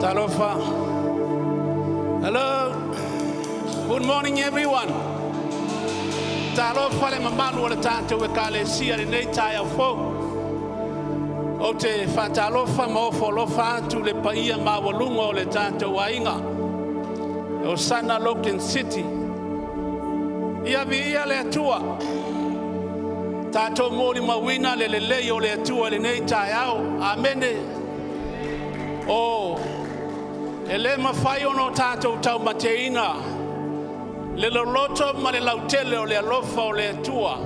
Talofa. Hello. Good morning, everyone. Talofa le mamalu o le tatou Ekalesia i lenei taeao fou. Ou te faatalofa ma ofo alofa atu le paia maualuga o le tatou aiga. Hosana Logan City. Ia viia le Atua. Tatou molimauina le lelei o le Atua i lenei taeao. Amene. O e le mafai ona o tatou taumateina le loloto ma le lautele o le alofa o le Atua.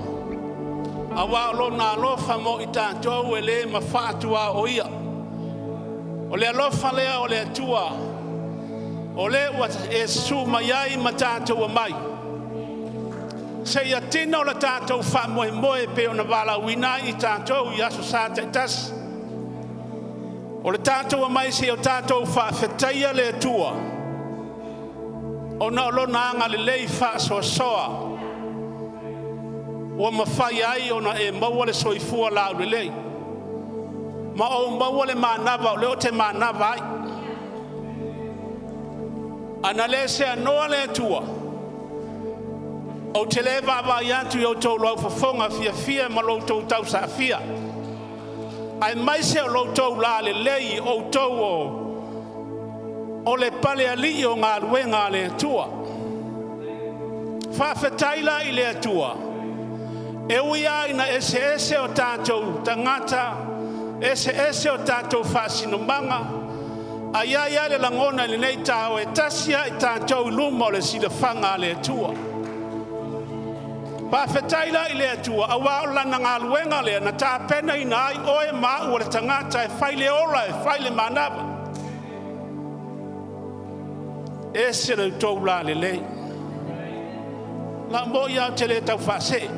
Aua o lona alofa mo i tatou e le mafaatuaoia. O ia. O le alofa lea o le Atua, o lea ua e susu mai ai ma tatou omai seia tino le tatou faamoemoe e pei ona valaauina ai i tatou i Aso Sa taitasi. O le tatou omai seia o tatou faafetaia le Atua, ona o lona agalelei faasoasoa ua mafai ai ona e maua le soifua laulelei ma ou maua le manava o lea ou te manava ai. Ana le seanoa le Atua, ou te le vaavaai atu i outou laufofoga fiafia ma lo outou tausaafia, aemaise o lo outou lalelei, o outou o le palealii o galuega a le Atua. Faafetai la i le Atua, e ui lava ina eseese o tatou tagata, eseese o tatou faasinomaga, ae i ai lava le lagona i lenei taeao, e tasi lava i tatou i luma o le silafaga a le Atua. Faafetai la i le Atua, aua o lana galuega lea na tapenaina ai oe ma au o le tagata e fai le ola, e fai le manava. E ese le tou lalelei. La moi lava ou te le tau faasee.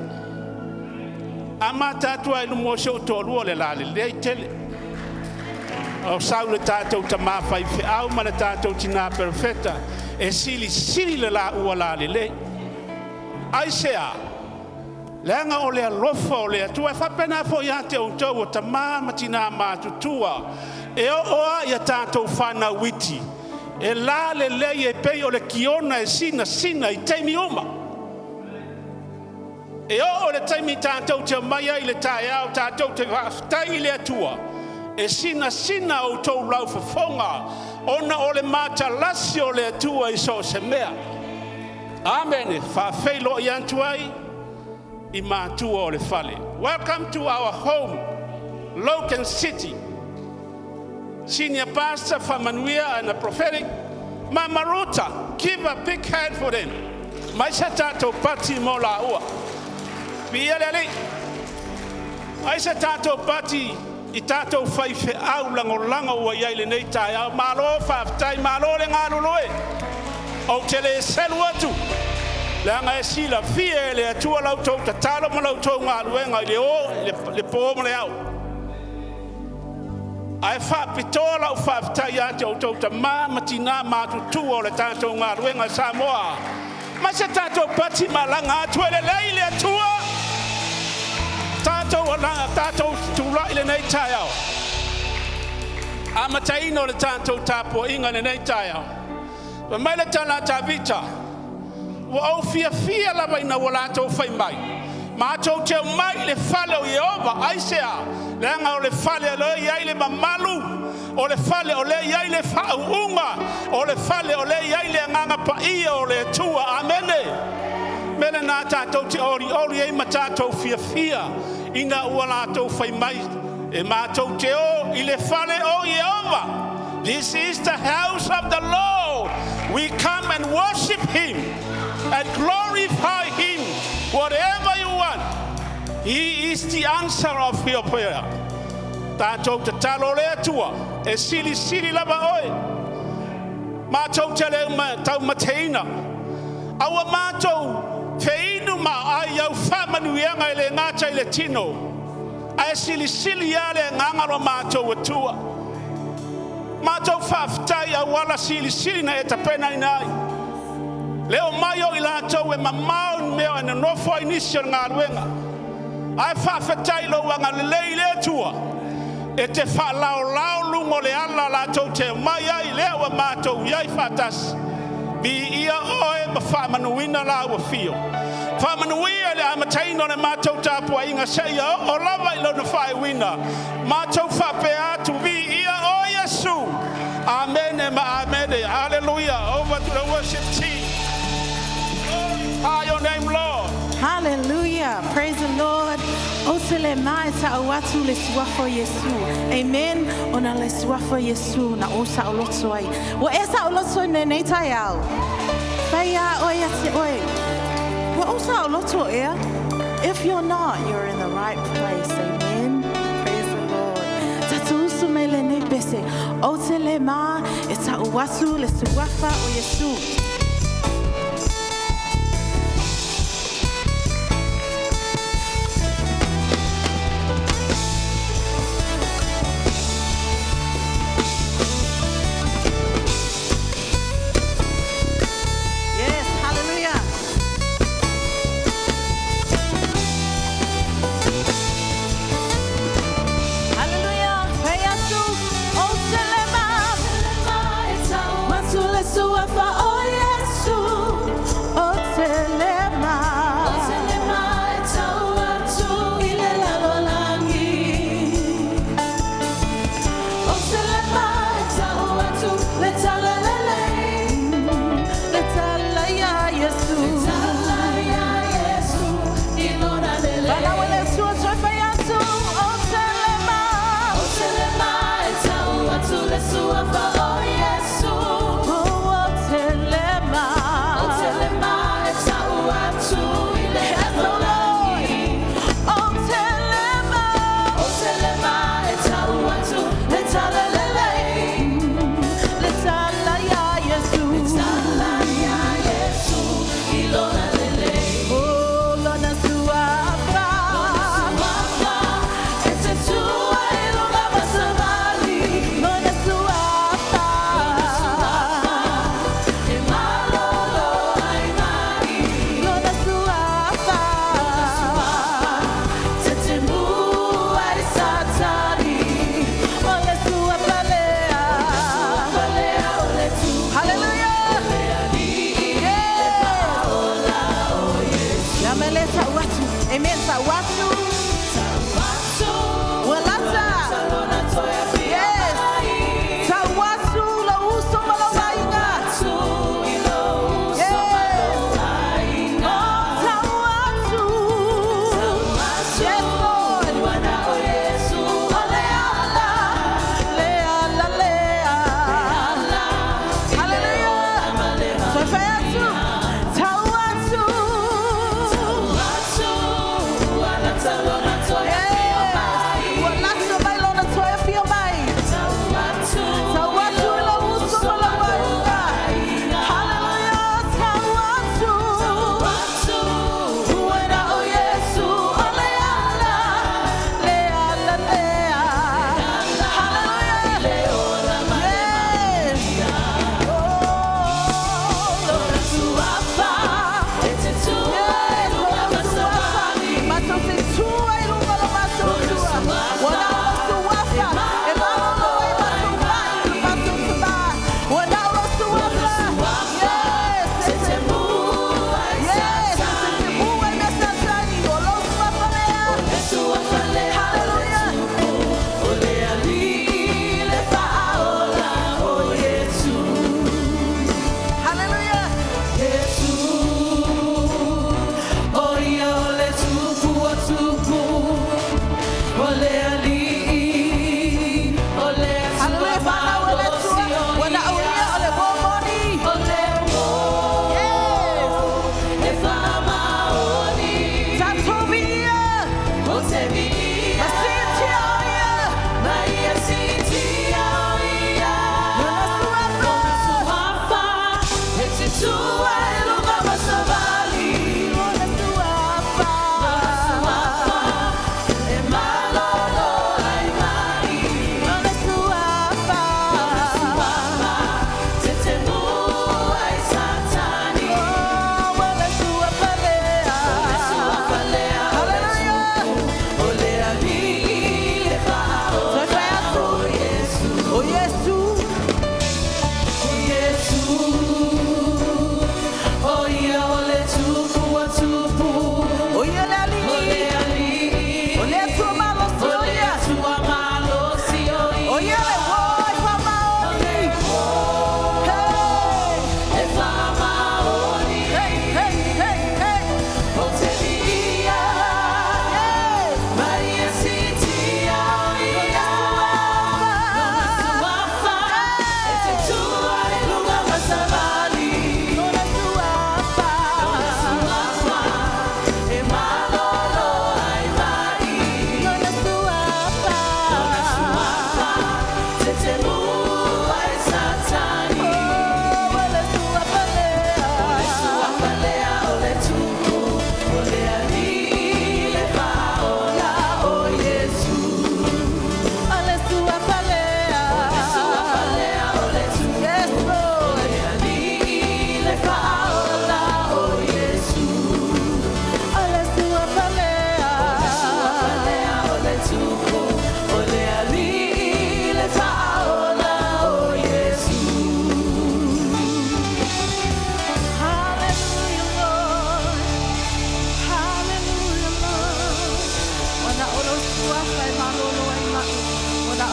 A mata atu ai i luma o si ou toalua le lalelei tele. O sau le tatou tama faifeau ma le tatou tina perofeta, e silisili le laua lalelei. Aisea? Leaga o le alofa o le Atua. E faapena foi ia te outou o tama ma tina matutua, e oo lava ia tatou fanau iti, e lalelei e pei o le kiona e sinasina i taimi uma. E oo le taimi tatou te omai ai i le taeao tatou te faafetai i le Atua, e sinasina outou laufofoga ona o le matalasi o le Atua i so o se mea. Amene. Faafeiloai atu ai i matua o le fale. Welcome to our home, Logan City. Senior Pastor Famanuia and the prophetic Mama Ruta. Give a big hand for them. Mai se tatou pati mo laua. Viia le Alii. Ai se tatou pati i tatou faifeau lagolago ua i ai lenei taeao. Malo faafetai, malo le galulue. Ou te le selu atu, leaga e silafia e le Atua la outou tatalo ma la outou galuega i le o, le po ma le ao. Ae faapitoa lau faafetai ia te outou tama ma tina matutua o le tatou galuega i Samoa. Mai se tatou pati malaga atu e lelei le Atua. Tatou alaga, tatou tulai lenei taeao. Amataina o le tatou tapuaiga lenei taeao. Fai mai le tala a Tavita, ua ou fiafia lava ina ua latou fai mai, matou te omai i le fale o Ieova. Aisea? Leaga o le fale o lea e i ai le mamalu, o le fale o lea e i ai le faauuga, o le fale o lea e i ai le agaga paia o le Atua. Amene. Mea lena tatou te olioli ai ma tatou fiafia ina ua latou fai mai, e matou te o i le fale o Ieova. This is the house of the Lord. We come and worship Him and glorify Him. Whatever you want, He is the answer of your prayer. Tatou tatalo le Atua, e silisili lava oe. Matou te le taumateina. Aua matou feinu ma ai au faamanuiaga e le gata i le tino, ae silisili lava le agaga lo matou Atua. Matou faafetai auala silisili na e tapenaina ai. Le o mai o i latou e mamao i mea e nonofo ai nisi o le galuega. Ae faafetai lou agalelei i le Atua. E te faalaolao luga o le ala latou te omai ai lea ua matou i ai faatasi. Viia oe ma faamanuina lau afio. Faamanuia i le amataina o le matou tapuaiga seia oo lava i lona faaiuina. Matou faapea atu, viia oe Iesu. Amene ma amene. Hallelujah. Over to the worship team. Glorify your name, Lord. Hallelujah. Praise the Lord. O te le mai ta o atu le suafa o Iesu. Amen. Ona le suafa o Iesu na o sa o loto ai. Ua e sa o loto i nei tai au. Whai a oi a te oi. Ua o sa o loto ea. If you're not, you're in the right place. Amen. Praise the Lord. Tatu usu me le nei pese. O te le ma e ta o atu le suafa o Iesu. Yes, hallelujah. Hallelujah. Fai atu, o te le ma. Matu le suafa o Iesu. O te le ma. I le lalolagi. O te le ma e tau atu le tala lelei. Le tala ia Iesu. Whanau e le sua toi whai atu, o te le ma. O, o te le ma. Yes, oh Lord. O te le ma. Le tala lelei. Le tala ia Iesu. O lona suafa. E te tua i luga ma savali. Lona suafa. E malolo ai mai. Lona suafa. Te te mua i satari. O le suafa lea. Hallelujah. Yes. Ia me le tau atu. Amen. Tau atu. Walata. Yes. Tau atu la uso ma lau aiga. Yes. Oh, tau atu. Yes, Lord. O le ala, le ala, le ala. Hallelujah. Toi fai atu. Tau atu.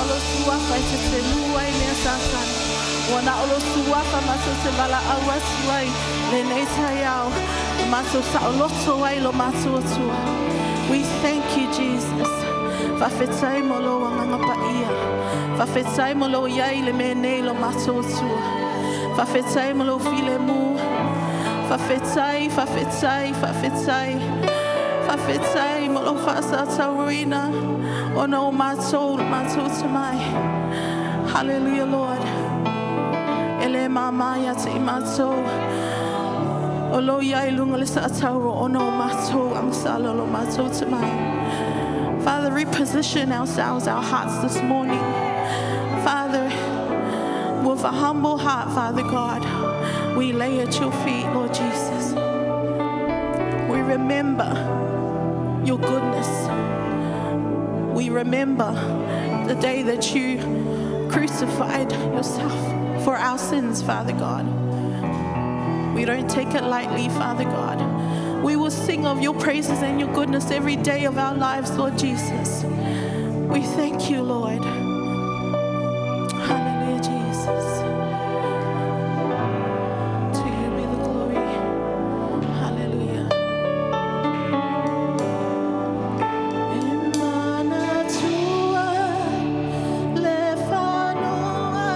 o lo suafa e te telu ai mea Satana. Ua na o lo suafa matou te valaau atu ai lenei taeao. Matou saoloto ai lo matou Atua. We thank you, Jesus. Faafetai mo lou agaga paia. Faafetai mo lou iai i le mea nei lo matou Atua. Faafetai mo lou filemu. Faafetai, faafetai, faafetai. Faafetai mo lou faasatauina ona o matou, lo matou tamai. Hallelujah, Lord. E le māmā ia te i matou. O lo iai lunga le saatauro ona o matou agasala lo matou tamai. Father, reposition ourselves, our hearts this morning. Father, with a humble heart, Father God, we lay at your feet, Lord Jesus. We remember your goodness. We remember the day that you crucified yourself for our sins, Father God. We don't take it lightly, Father God. We will sing of your praises and your goodness every day of our lives, Lord Jesus. We thank you, Lord. Hallelujah, Jesus. To you be the glory. Hallelujah. E manatua le fanua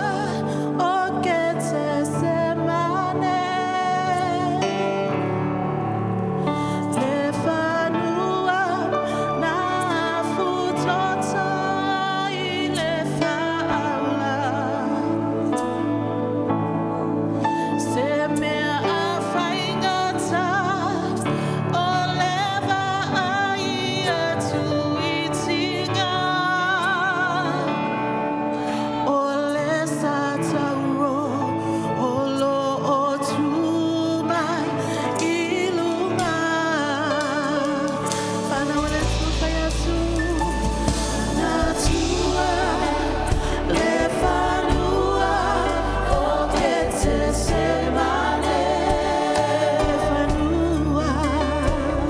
o Ketesemane. Le fanua na afutoto i le faaula. Se mea faigata o le vaai atu i tiga. O le satauro o lo o tu mai i luga. Whanau le tuwhai atu, natua le fanua o Ketesemane. Le fanua,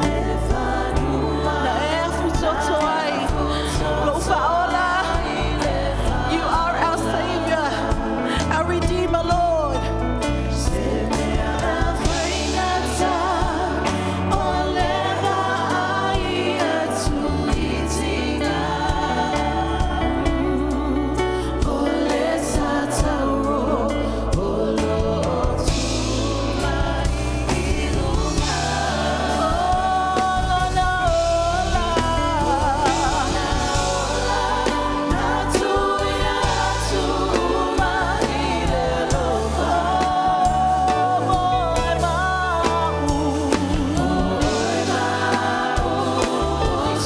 le fanua. Na e afutoto ai, lou faaola. You are our Savior, our Redeemer, Lord. Se mea faigata o le vaai atu i tiga. O le satauro o lo o tu mai i luga. O lona ola, na tuuina atu mai le alofa. Mo e mau,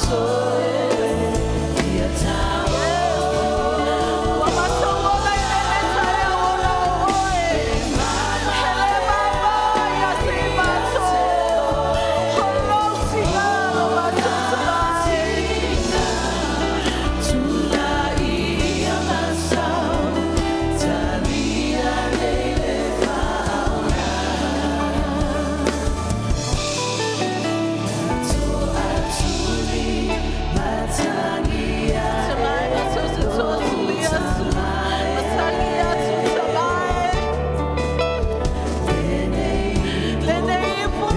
so e Ua matou ola i lenei taeao ona o oe. Hele mama ia te i matou. O lou tiga lo matou tamai. Tula ia masau, talia le faaula. To atuli matangia. Tamai matou te toatuli atu. Matangi atu tamai. Lenei ipu.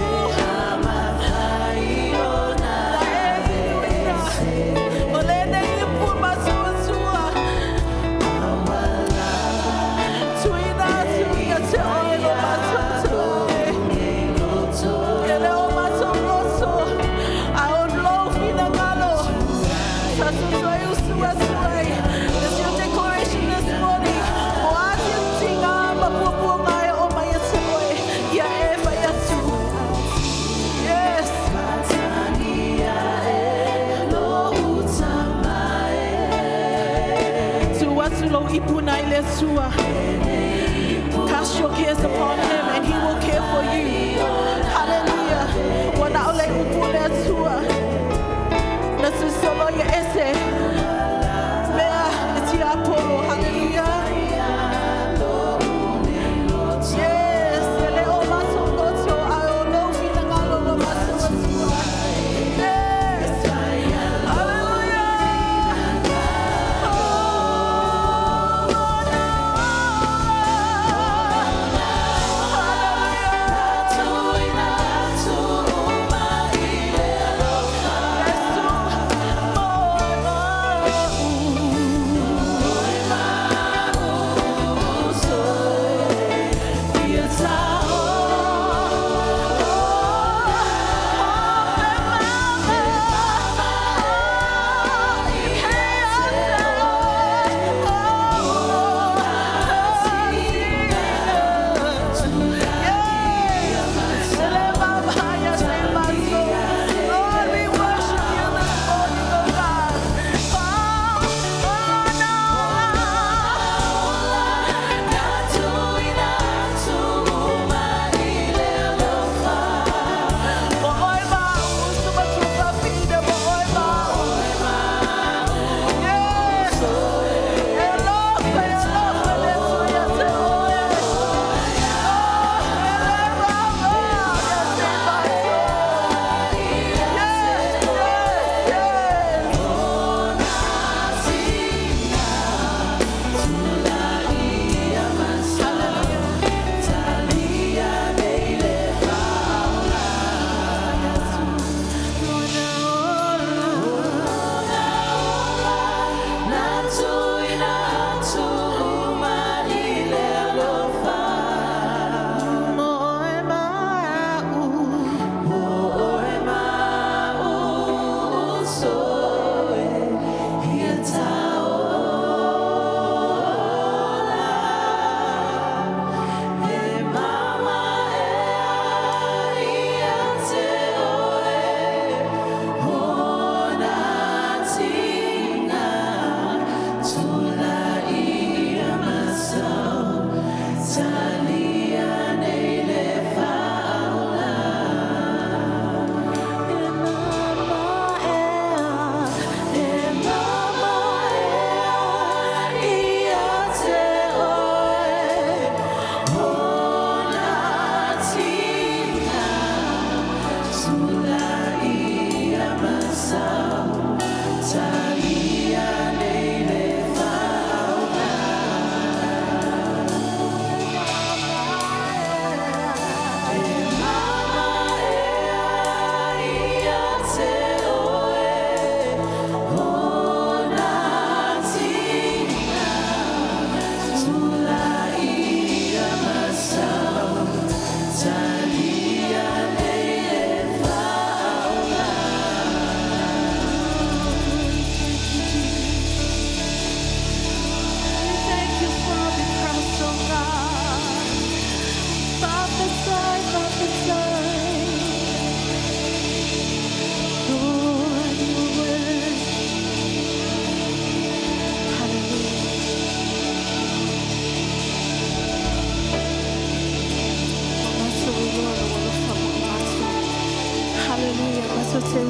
Na e vinuina. O lenei ipu matou atua. Tuina atu ia te oe lo matou tamai. E le o matou loto. A o lou finagalo. Tatutu ai usu atu ai. It's your declaration this morning. O ati tinga ma puapua ngai o mai e te oe. Ia e fai atu. Yes. Matangia e lo utamae. Tu atu lo ipu na i le Atua. Cast your cares upon him and he will care for you. Hallelujah. Ua na o le upu le Atua. Na tu solo ia ese. Mea e tia apolo. Hallelujah. Yes. E le o matou loto a o lou finagalo lo matou Atua. Yes. Hallelujah. Oh.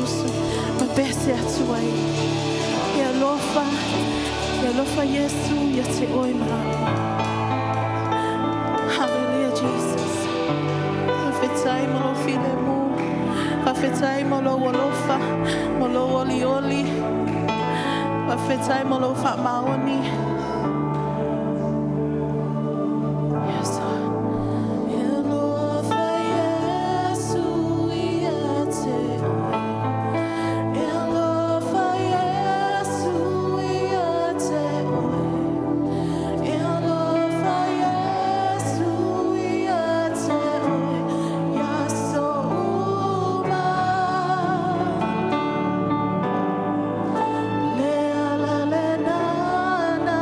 usu ma pese atu ai. E alofa, e alofa Iesu ia te oe ma la'u. Hallelujah, Jesus. Faafetai mo lou filemu. Faafetai mo lou alofa, mo lou olioli. Faafetai mo lou faamaoni. Yes, Lord. E alofa Iesu ia te oe. E alofa Iesu ia te oe. E alofa Iesu ia te oe. I aso uma. Le ala lena na.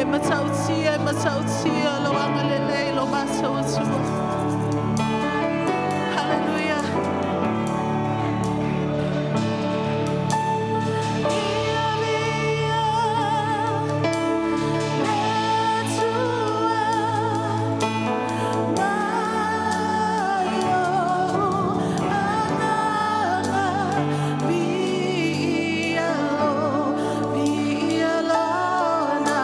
matautia, e matautia lou agalelei i lo matou Atua. Hallelujah. Ia viia le Atua mai o'u agaga viia lo viia lona.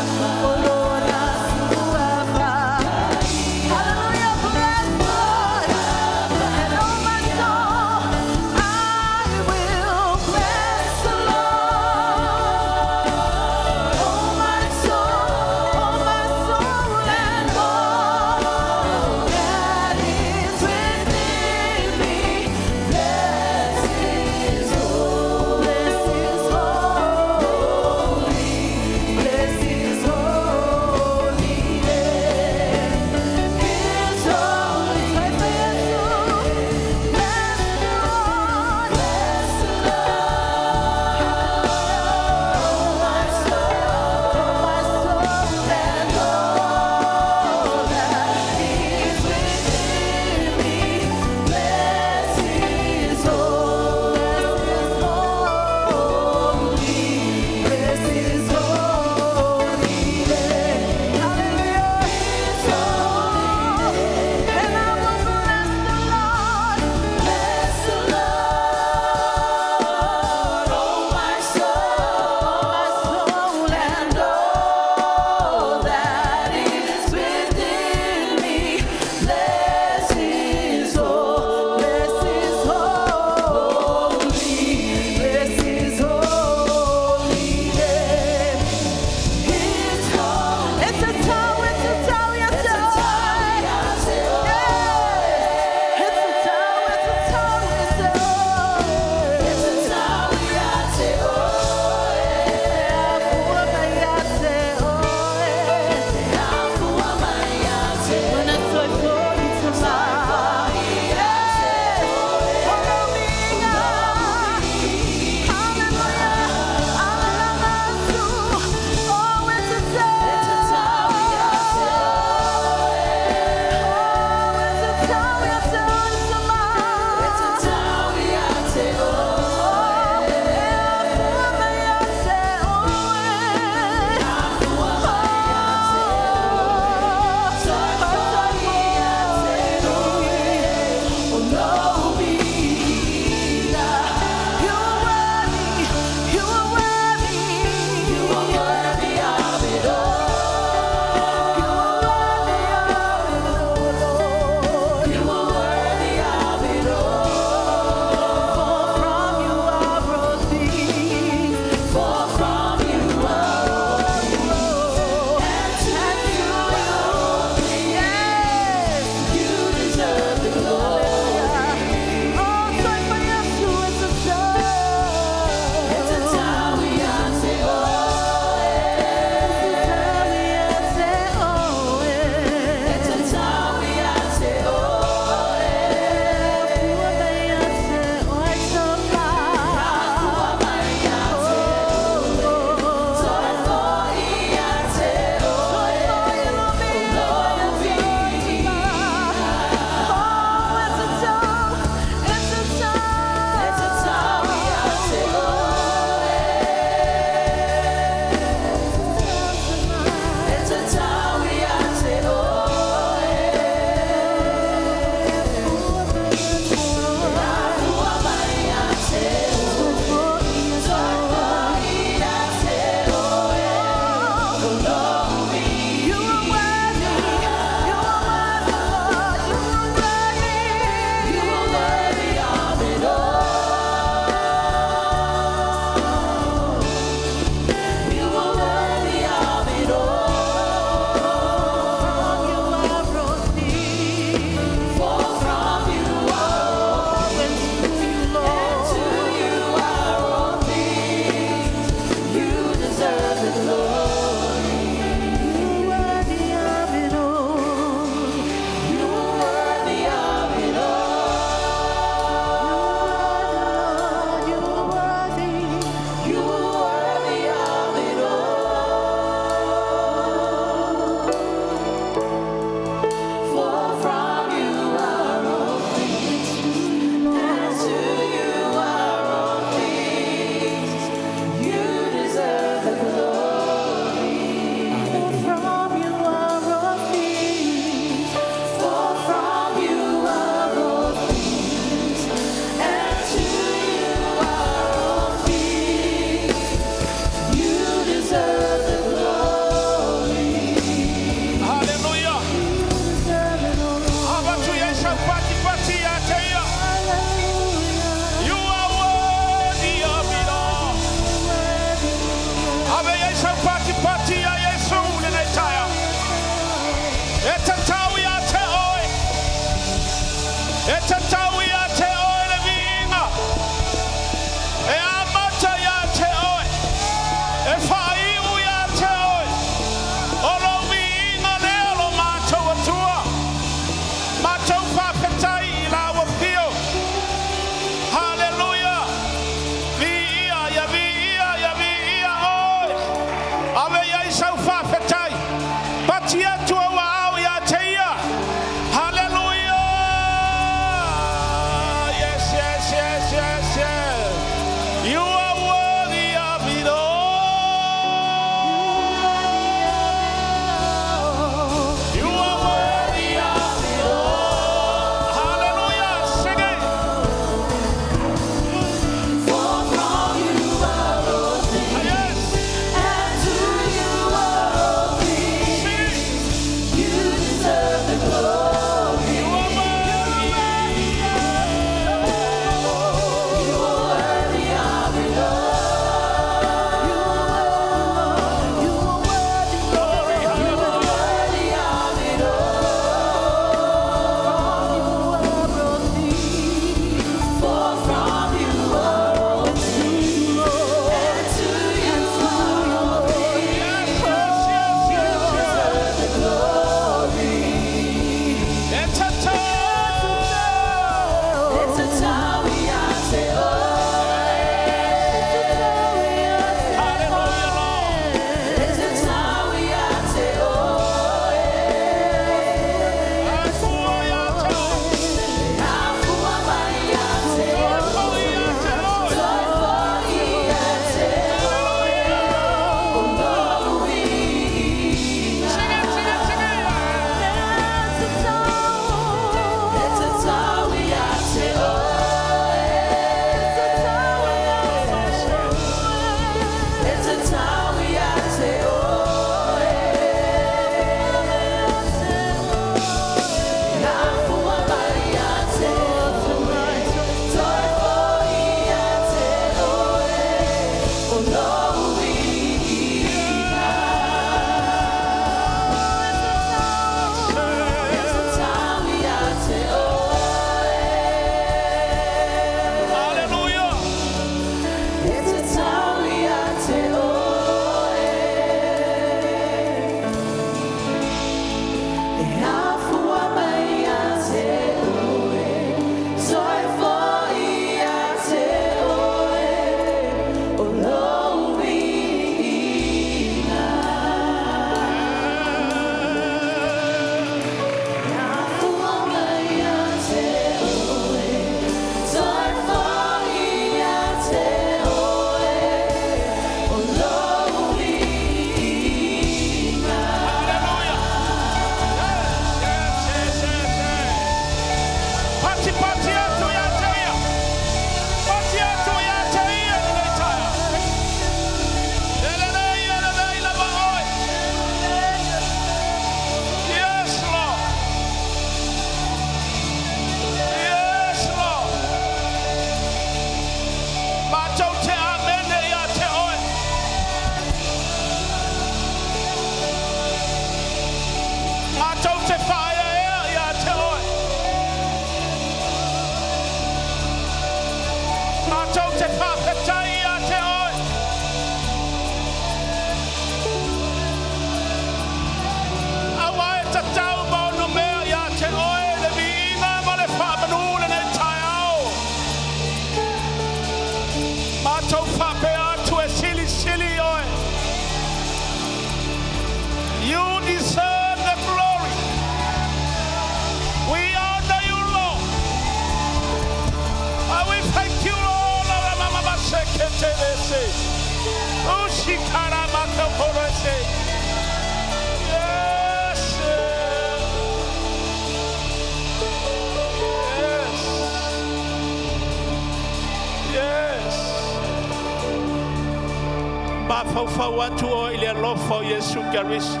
Mafaufau atu oe i le alofa o Iesu Keriso.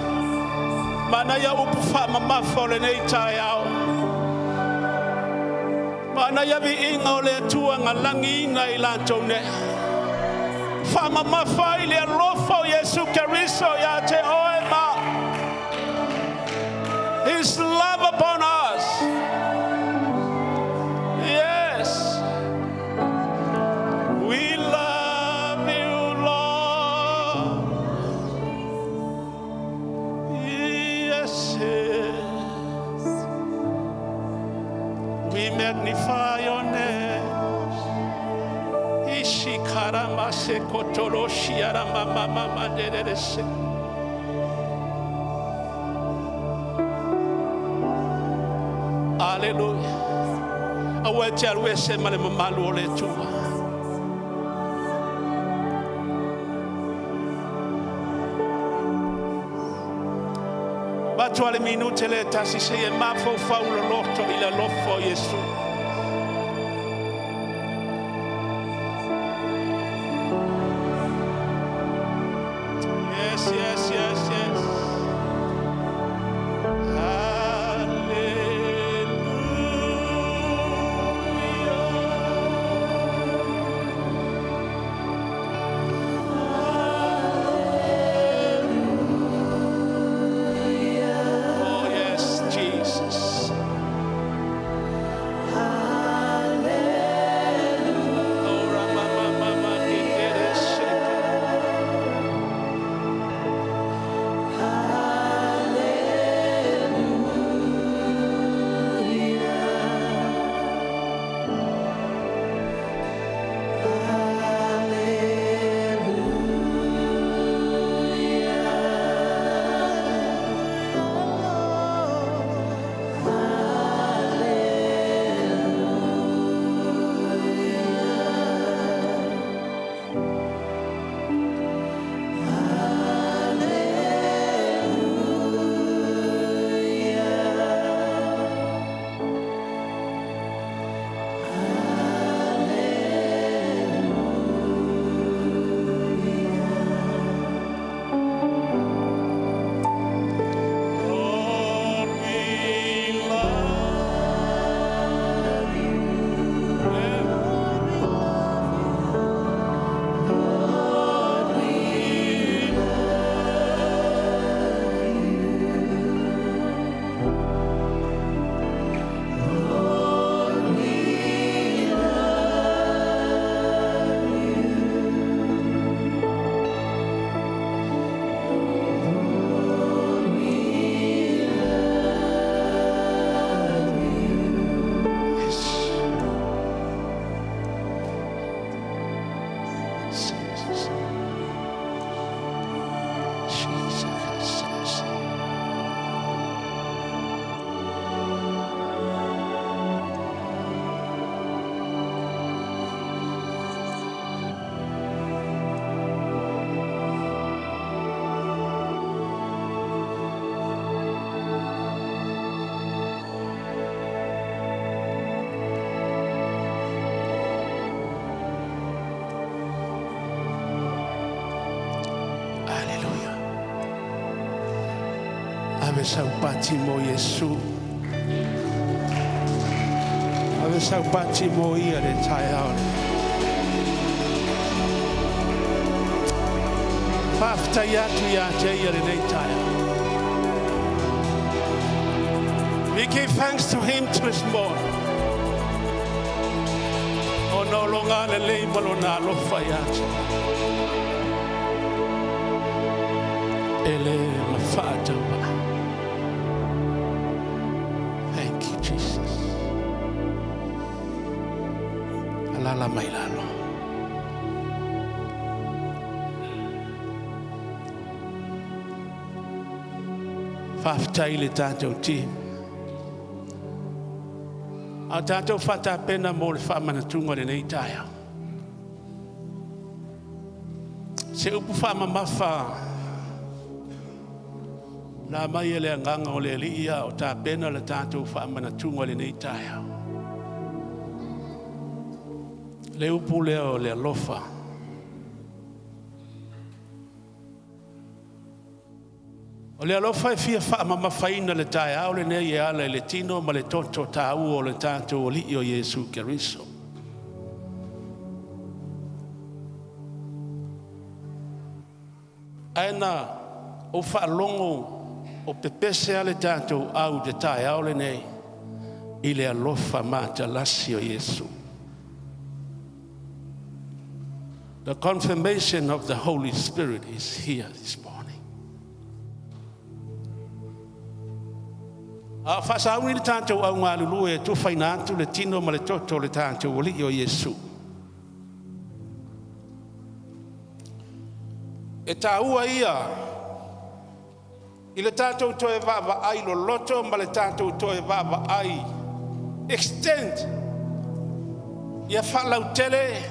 Manaia upu faamamafa o lenei taeao. Manaia viiga o le Atua na lagiina i latou nei. Faamamafa ai le alofa o Iesu Keriso ia te oe ma au. His love upon us. Yes. We love you, Lord. Yes. We magnify your name. Ishikarama kotoro shiarama mama manderese. Hallelujah. Aua e te alu ese ma le mamalu o le Atua. Batu ale minute le tasi se e mafaufau loloto i le alofa o Iesu. Yes. Hallelujah. Oh, yes, Jesus. Oh, Rama, mama, mama, get it, shake it. Lord, we love you. Lord, we love you. Lord, we love you. Yes. Jesus. Jesus. Hallelujah. Ave sau pati mo Iesu. Ave sau pati mo ia le taeao le. Faafetai atu ia te ia lenei taeao. We give thanks to him this morning. Ona o lona agalelei ma lona alofa ia te. E le mafaatauva. Thank you, Jesus. Alala mai lalo. Faafetai le tatou team. A tatou faatapena mo le faamanatuga lenei taeao. Se upu faamamafa na mai e le agaga o le Alii a o tapena le tatou faamanatuga lenei taeao. Le upu lea o le alofa. O le alofa e fia faamamafaina i le taeao lenei e ala i le tino ma le toto taua o le tatou Alii o Iesu Keriso. Ae na ou faalogo o pepese lava le tatou au i le taeao lenei i le alofa matalasi o Iesu. The confirmation of the Holy Spirit is here this morning. A o faasauni le tatou au galulue e tufaina atu le tino ma le toto o le tatou Alii o Iesu, e taua ia i le tatou toe vaavaai loloto ma le tatou toe vaavaai extend ia faalautele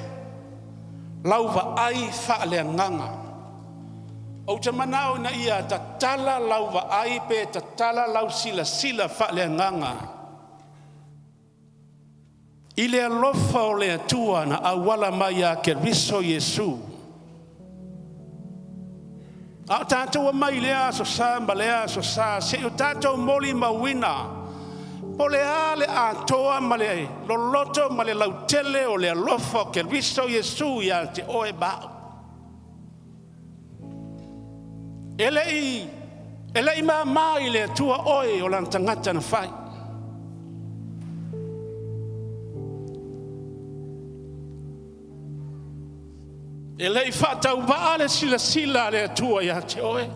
lau vaai faaleagaga. Ou te manao ina ia tatala lau vaai pe tatala lau silasila faaleagaga i le alofa o le Atua na auala mai ia Keriso Iesu. A o tatou omai i lea aso sa ma lea aso sa seia o tatou molimauina po o le a le atoa ma le loloto ma le lautele o le alofa o Keriso Iesu ia te oe ma au. E le i mama i le Atua oe o lana tagata na fai. E le i faatauvaa le silasila a le Atua ia te oe.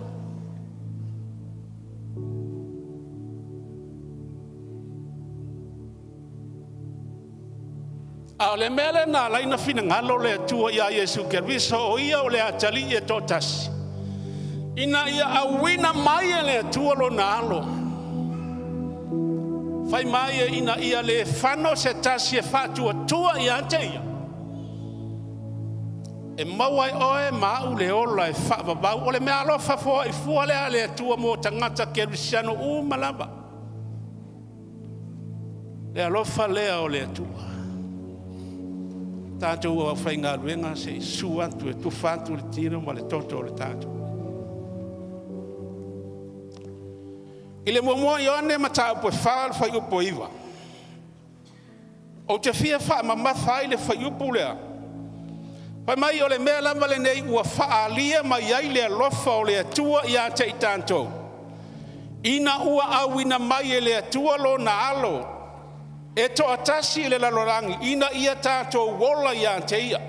A o le mea lea na ala ai ona finagalo le Atua ia Iesu Keriso o Ia o le Atalii e toatasi, ina ia auina mai e le Atua lona alo, fai mai ina ia le fano se tasi e faatuatua ia te ia, e maua e oe ma au le ola e faavavau. O le meaalofa foai fua lea a le Atua mo tagata kerisiano uma lava. Le alofa lea o le Atua. Tatou aufaigaluega se i susu atu e tufa atu le tino ma le toto o le tatou. I le 1 Ioane mataupu e 4 le fuaiupu e 9, ou te fia faamamafa ai le fuaiupu lea. Fai mai o le mea lava lenei ua faaalia mai ai le alofa o le Atua ia te i tatou, ina ua auina mai e le Atua lona alo e toatasi i le lalolagi ina ia tatou ola ia te ia.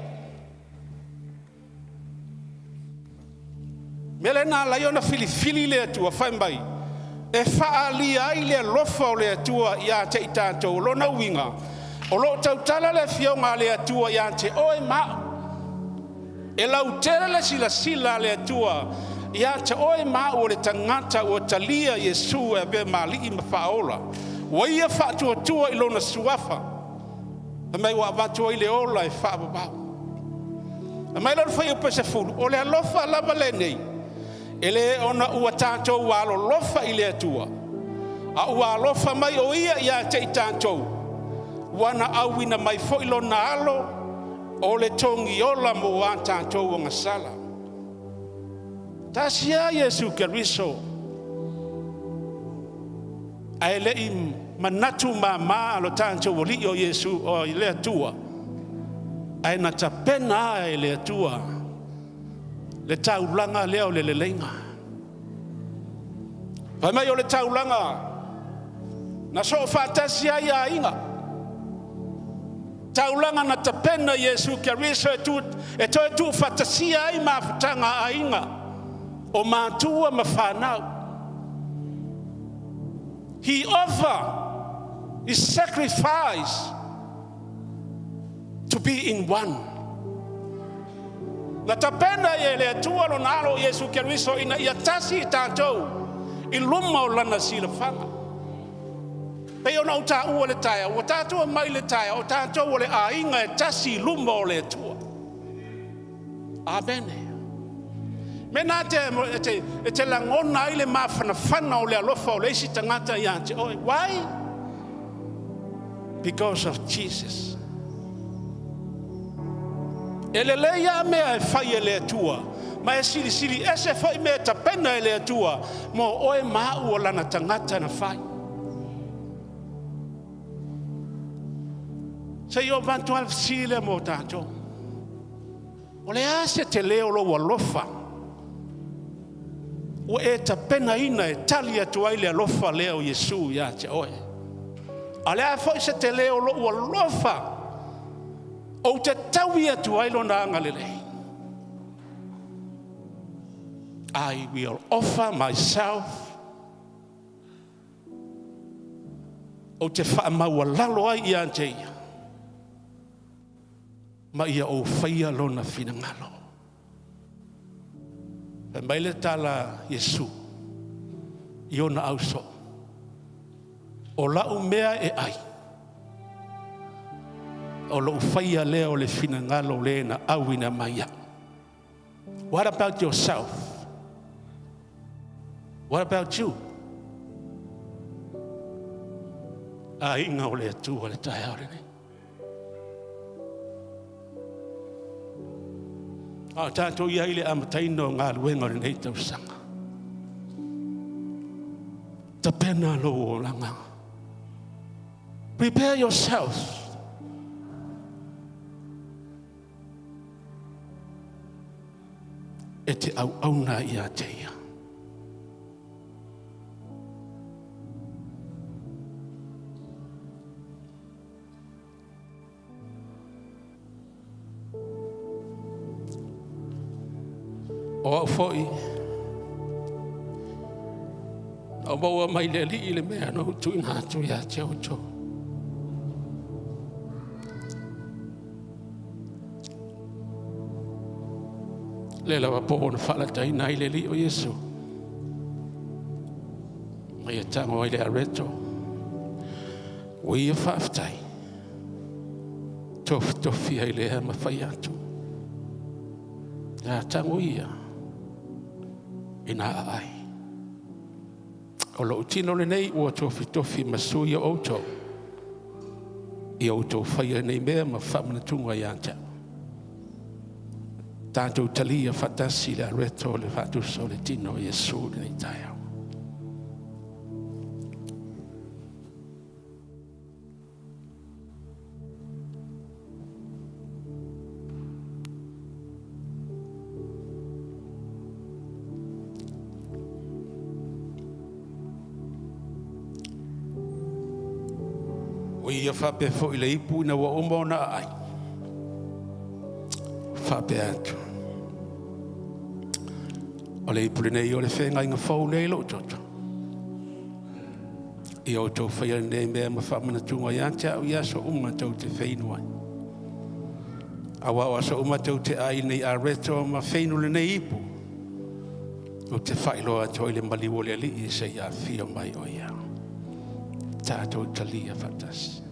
Mea lea na ala ai ona filifili le Atua fai mai e faaalia ai le alofa o le Atua ia te i tatou. O lona uiga, o lo o tautala le Afioga a le Atua ia te oe ma au. E lautele le silasila a le Atua ia te oe ma au o le tagata ua talia Iesu e avea ma Alii ma Faaola. Ua ia faatuatua i lona suafa, fai mai ua avatu ai le ola e faavavau. Fai mai la o le fuaiupu e 10, o le alofa lava lenei, e le ona ua tatou alolofa i le Atua, a ua alofa mai o ia ia te i tatou, ua na auina mai foi lona alo o le togiola mo a tatou agasala. Tasi lava Iesu Keriso, ae le i manatu mama lo tatou Alii o Iesu o le Atua, ae na tapena lava e le Atua le taulaga lea o le leleiga. Fai mai o le taulaga na soo faatasi ai aiga, taulaga na tapena Iesu Keriso e toe tuufaatasia ai mafutaga a aiga o matua ma fanau. He offer his sacrifice to be in one. Na tapena e le Atua lona alo Iesu Keriso ina ia tasi i tatou i luma o lana silafaga. Pei ona ou taua le taeao, ua tatou mai le taeao, o tatou o le aiga e tasi i luma o le Atua. Amene. Me nā te, e te lagona ai le mafanafana o le alofa o le isi tagata ia te oe. Why? Because of Jesus. E lelei a mea e fai e le Atua. Ma e silisili ese foi mea e tapena e le Atua mo oe ma a'u o lana tagata na fai. Se i ou avatu lava le fesili lea mo tatou. O le a se telē o lou alofa ua e tapenaina e tali atu ai le alofa lea o Iesu ia te oe? A o le a foi se telē o lou alofa ou te taui atu ai lona agalelei? I will offer myself, ou te faamaualalo ai ia te ia, ma ia ou faia lona finagalo. Fai mai le tala a Iesu i ona ausoo, o lau mea e ai, o lou faia lea o le finagalo o le na auina mai au. What about yourself? What about you? Aiga o le Atua le taeao lenei. A o tatou i ai i le amataina o galuega o lenei tausaga. Tapena lou olaga. Prepare yourself. E te auauna ia te ia. O au foi, na ou maua mai le Alii le mea na ou tuuina atu ia te outou. Le lava po na faalataina ai le Alii o Iesu. Ma ia tago ai le areto. Ua ia faafetai. Tofitofi ai lea ma fai atu. Ia tago ia ina aai. O lou tino lenei ua tofitofi ma sui o outou. Ia outou faia nei mea ma faamanatuga ia te au. Tatou talia faatasi le areto o le faatusa o le tino o Iesu lenei taeao. O ia faapea foi le ipu ina ua uma ona aai. Faapea atu. O le ipu lenei o le feagaiga fou lea i lou toto. Ia outou faia lenei mea ma faamanatuga ia te au i aso uma tou te feinu ai. Auā o aso uma tou te ai nei areto ma feinu lenei ipu. Ou te faailoa atu ai le maliu o le Alii seia afio mai o ia. Tatou talia faatasi.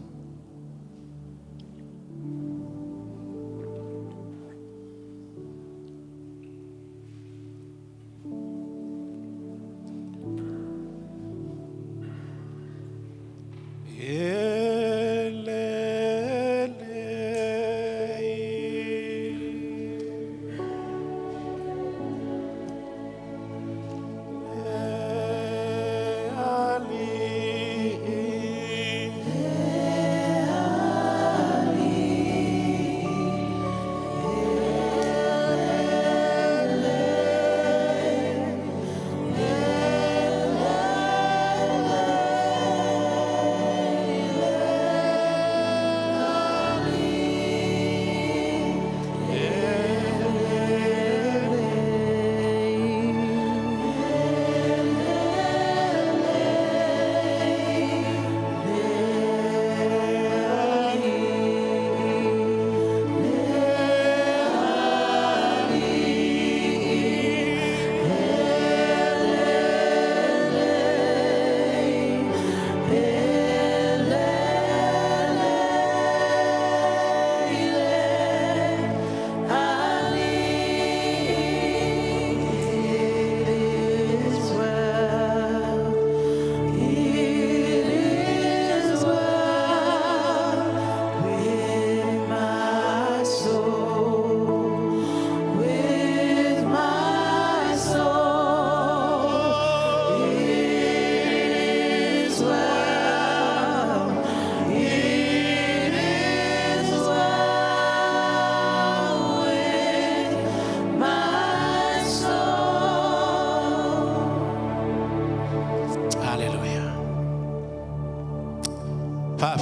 E lelei. E Alii.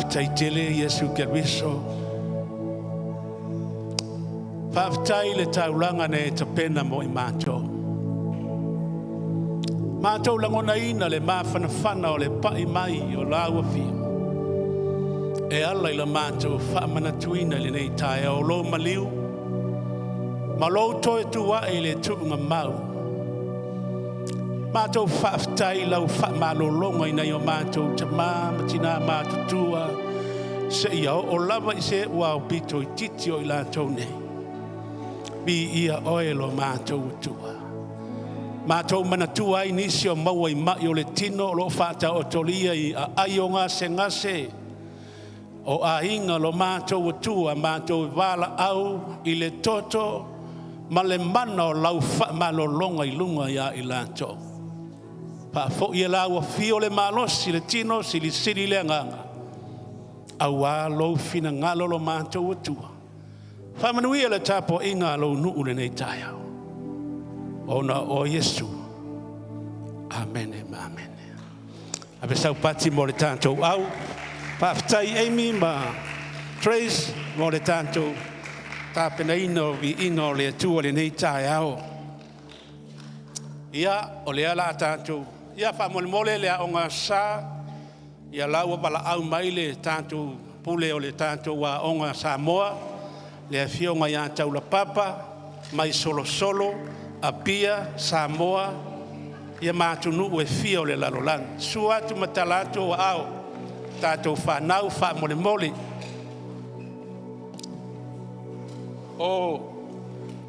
Faafetai tele Iesu Keriso. Faafetai i le taulaga na e tapena mo i matou. Matou lagonaina le mafanafana o le pai mai o lau Afio e ala i la matou faamanatuina i lenei taeao o lou maliu ma lou toe tu ae i le tuugamau. Matou faafetai i lau faamalologa i nai o matou tamā ma tinā matutua seia oo lava i se ua aupito itiiti o i latou nei. Viia oe lo matou Atua. Matou manatua ai nisi o maua i mai o le tino o lo o faataotolia i aai o gasegase o aiga lo matou Atua, matou valaau i le toto ma le mana o lau faamalologa i luga ia i latou. Faafoi e lau afio le malosi i le tino, silisili le agaga, aua lou finagalo lo matou Atua. Faamanuia le tapuaiga a lou nuu lenei taeao. Ona o Iesu. Amene ma amene. Ave sau pati mo le tatou au. Faafetai Amy ma Trace mo le tatou tapenaina o viiga o le Atua i lenei taeao. Ia, o lea la tatou, ia faamolemole le aoga sa, ia la ua valaau mai le tatou pule o le tatou aoga Samoa, le afioga ia Taulapapa mai Solosolo, Apia, Samoa, ia ma atunuu e fia o le lalolagi. Susu atu ma tala atu ou aao, tatou fanau faamolemole. O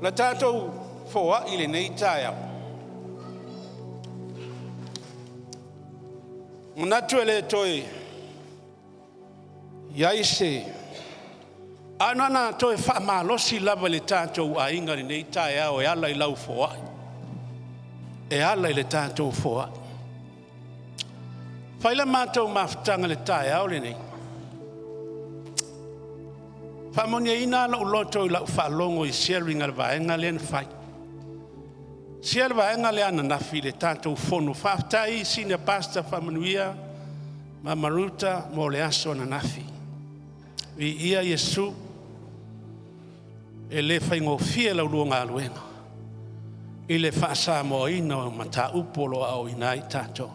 la tatou foai i lenei taeao, manatu e le toe i ai se ae na ona toe faamalosi lava i le tatou aiga i lenei taeao e ala i lau foai, e ala i le tatou foai. Fai la matou mafutaga i le taeao lenei, faamanuiaina lou loto i lau faalogo i sharing a le vaega lea na fai. Sia le vaega lea ananafi i le tatou fono. Faafetai Senior Pastor Faamanuia ma Maruta mo le aso ananafi. Viia Iesu, e le faigofie la ulua galuega i le faasamoaina o mataupu o lo o aoaoina ai tatou.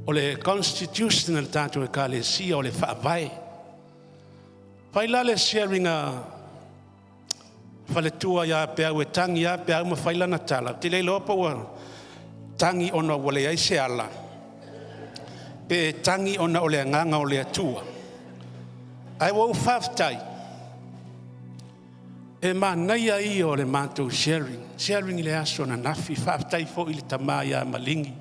O le constitution a le tatou Ekalesia o le faavae. Fai la le sharing a faletua ia Peau e tagi lava Peau ma fai lana tala. Ou te le iloa po ua tagi ona ua leai se ala, pe tagi ona o le agaga o le Atua. Ae ua ou faafetai, e manaia ia o le matou sharing i le aso ananafi. Faafetai foi i le tama ia Maligi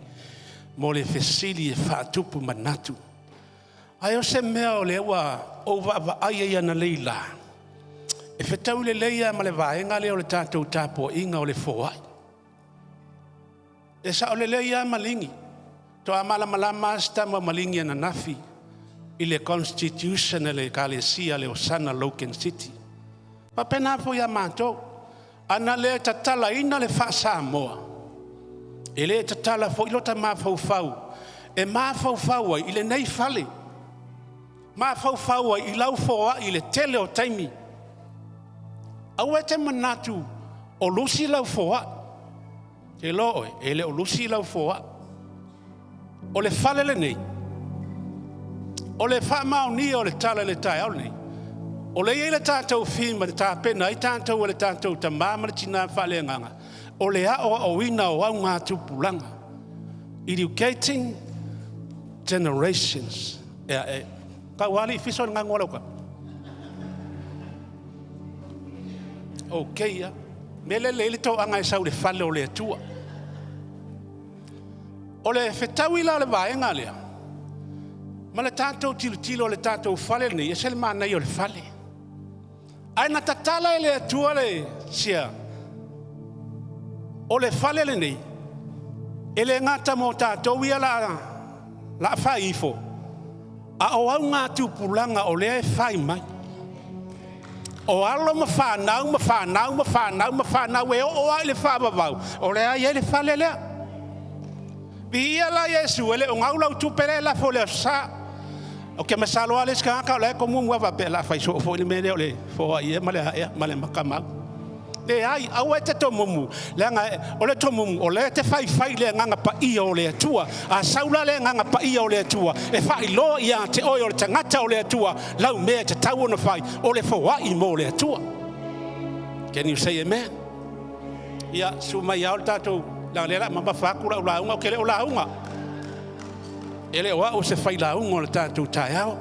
mo le fesili e faatupu manatu. Ae o se mea o lea ua ou vaavaai ai analeila, e fetaui lelei lava ma le vaega lea o le tatou tapuaiga o le foai. E sao lelei lava Maligi, toa malamalama lava si tama Maligi ananafi i le constitution a le Ekalesia le Osana Logan City. Faapena foi ia matou, ana le tatalaina le faa-Samoa, e le tatala foi lota mafaufau e mafaufau ai i lenei fale, mafaufau ai i lau foai i le tele o taimi. Aua e te manatu o lusi lau foai. Te iloa oe, e le o lusi lau foai. O le fale lenei, o le faamaonia o le tala i le taeao lenei, o lea e i ai le tatou theme e tapena ai tatou e le tatou tama ma le tina faaleagaga, o le aoaoina o augatupulaga. Educating generations. Ea, e, tau ali fiso le gago a lau ka. Ok, ia. Me le le toaga e sau le fale o le Atua. O le fetaui la o le vaega lea, ma le tatou tilotilo o le tatou fale lenei, e ese le manaia o le fale. Ae na tatala e le Atua le sia, o le fale lenei, e le gata mo tatou ia la fai ifo, a o augatupulaga o lea e fai mai. O alo ma fanau ma fanau ma fanau ma fanau e oo lava i le faavavau, o lea e i ai le fale lea. Viia la Iesu, e le o gau lau tupe lea e lafo i le Aso Sa. Ou te masalo lava le isi tagata o la e tomumu lava faapea o le a fai soo foi le mea lea o le foai ea ma le a ea ma le matamau. Leai, aua e te tomumu, leaga o le tomumu o lea e te faifai i le Agaga Paia o le Atua. A sau la le Agaga Paia o le Atua e faailoa ia te oe o le tagata o le Atua lau mea e tatau ona fai, o le foai mo le Atua. Can you say amen? Ia, susu mai ao le tatou, leaga o lea o le a mamafa atu lau lauga, ou te le o lauga. E le o au o se failauga o le tatou taeao.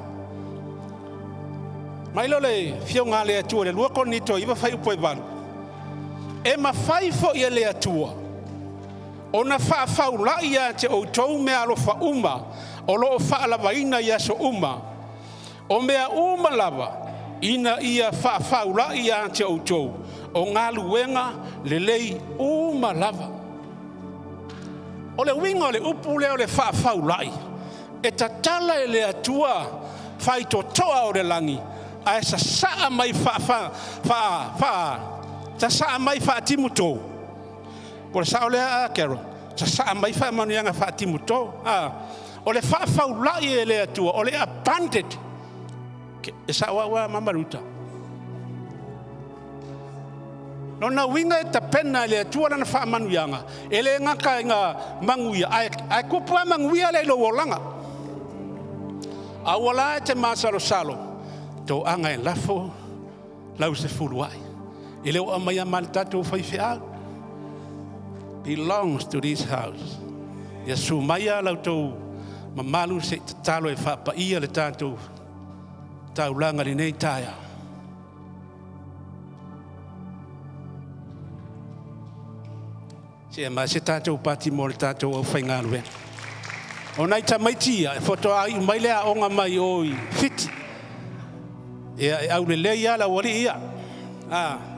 Mai lea o le Afioga a le Atua i le 2 Korinito 9 fuaiupu e 8, e mafai foi e le Atua ona faafaulai ia te outou meaalofa uma o lo o faalavaina i aso uma, o mea uma lava, ina ia faafaulai ia te outou o galuega lelei uma lava. O le uiga o le upu lea o le faafaulai, e tatala e le Atua faitotoa o le lagi ae sasaa mai sasaa mai faatimuto. Po o le sao lea, Carol? Sasaa mai faamanuiaga faatimuto. O le faafaulai e le Atua, o le abundant. E sao au a Mama Ruta. Lona uiga e tapena e le Atua lana faamanuiaga, e le gata ina manuia, ae tupu lava manuia lea i lou olaga. Aua la e te masalosalo, toaga e lafo lau sefuluai. E le o aumaia ma le tatou faifeau. Belongs to this house. Ia susu maia la outou mamalu se i tatalo e faapaia le tatou taulaga i lenei taeao. Se aumai se tatou pati mo le tatou aufaigaluega. O nai tamaiti ia, e faatoa iu mai le aoga mai o i Fiti. Ia, e aulelei lava le aualii ia.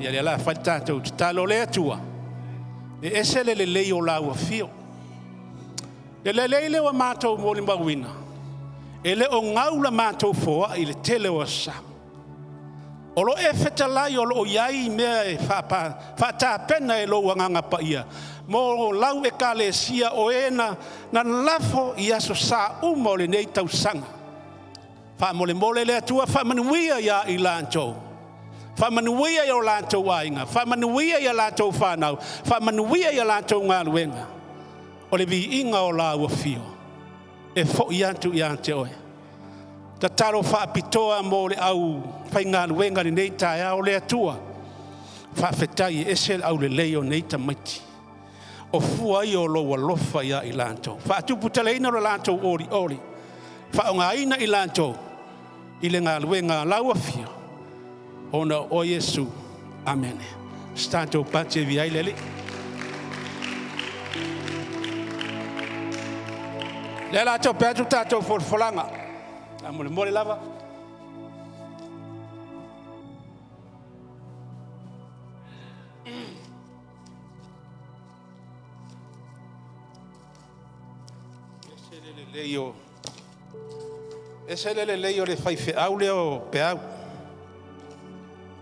Ia lea o le a fai le tatou tatalo. Le Atua, e ese le lelei o lau afio. Le lelei lea ua matou molimauina, e le o gau la matou foai i le tele o aso Sa. O lo e fetalai o lo o i ai mea e faatapena e lou Agaga Paia mo lau Ekalesia o e na lalafo i aso Sa uma o lenei tausaga. Faamolemole le Atua faamanuia ia i latou, faamanuia i o latou aiga, faamanuia i a latou fanau, faamanuia i a latou galuega. O le viiga o lau afio e foi atu ia te oe. Tatalo faapitoa mo le aufaigaluega i lenei taeao. Le Atua, faafetai e ese le aulelei o nei tamaiti. O fua ia o lou alofa ia i latou. Faatuputeleina lo latou olioli, faaaogaina i latou i le galuega a lau afio, ona o Iesu. Amene. Se tatou pati e via ai le Alii. Lea la tau pe atu tatou folafolaga. A molemole lava. Ese le lelei o le faifeau lea o Peau.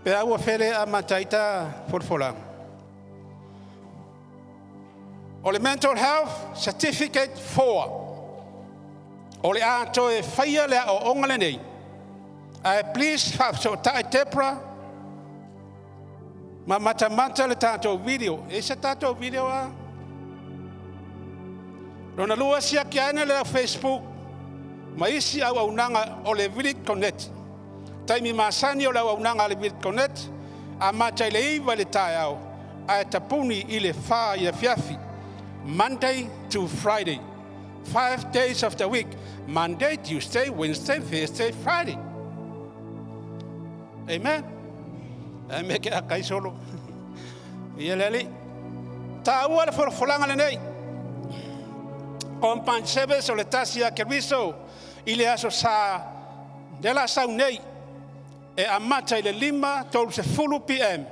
Peau, o fea lea e amata ai ta folafolaga? O le Mental Health Certificate 4. O le a toe faia le aoaoga lenei. Ae please faafesootai Debra ma matamata le tatou video. E i ai se tatou video a? Lona lua, siaki ane le au Facebook ma isi auaunaga o le Village Connect. Taimi masani o le auaunaga a le Village Connect, amata i le 9 i le taeao ae tapuni i le 4 i le afiafi. Monday to Friday. 5 days of the week. Monday, Tuesday, Wednesday, Thursday, Friday. Amen. Ae me ke akai solo. Ia le ali. Taua le folafolaga lenei. Combined Service o le tasi a Keriso i le aso Sa lea la sau nei e amata i le 5:30 pm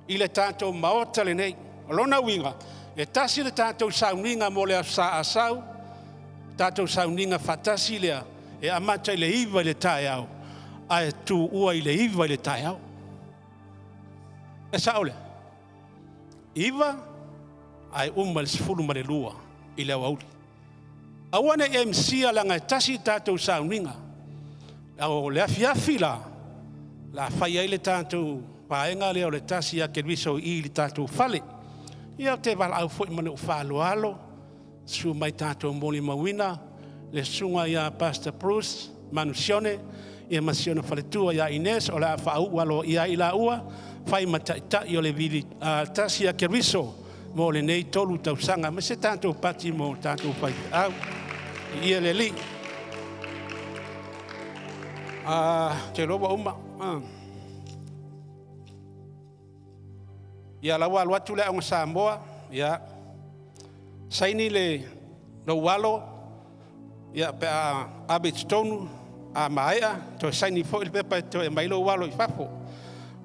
i le tatou maota lenei. O lona uiga, e tasi le tatou sauniga mo le aso Sa a sau, tatou sauniga faatasi lea e amata i le 9 i le taeao ae tuua i le 9 i le taeao. E sao lea? 9 ae uma i le 12 i le aoauli. Aua ne i e misia leaga e tasi le tatou sauniga. O le afiafi la, la fai ai le tatou vaega lea o le tasi ia Keriso i le tatou fale. Ia ou te valaau foi ma lou faaaloalo, susu mai tatou molimauina le susuga ia Pastor Bruce Manusione ia ma si ona faletua ia Ines, o le a faauu aloaia ai i laua, fai ma taitai o le tasi ia Keriso mo lenei 3 tausaga, ma se tatou pati mo tatou faifeau. Ia le Alii. Te iloa ua uma. Ia lau ua alu atu le Aoga Samoa, ia saini le lou alo ia pe a ave i totonu, a maea toe saini foi le pepa e toe aumai lou alo i fafo.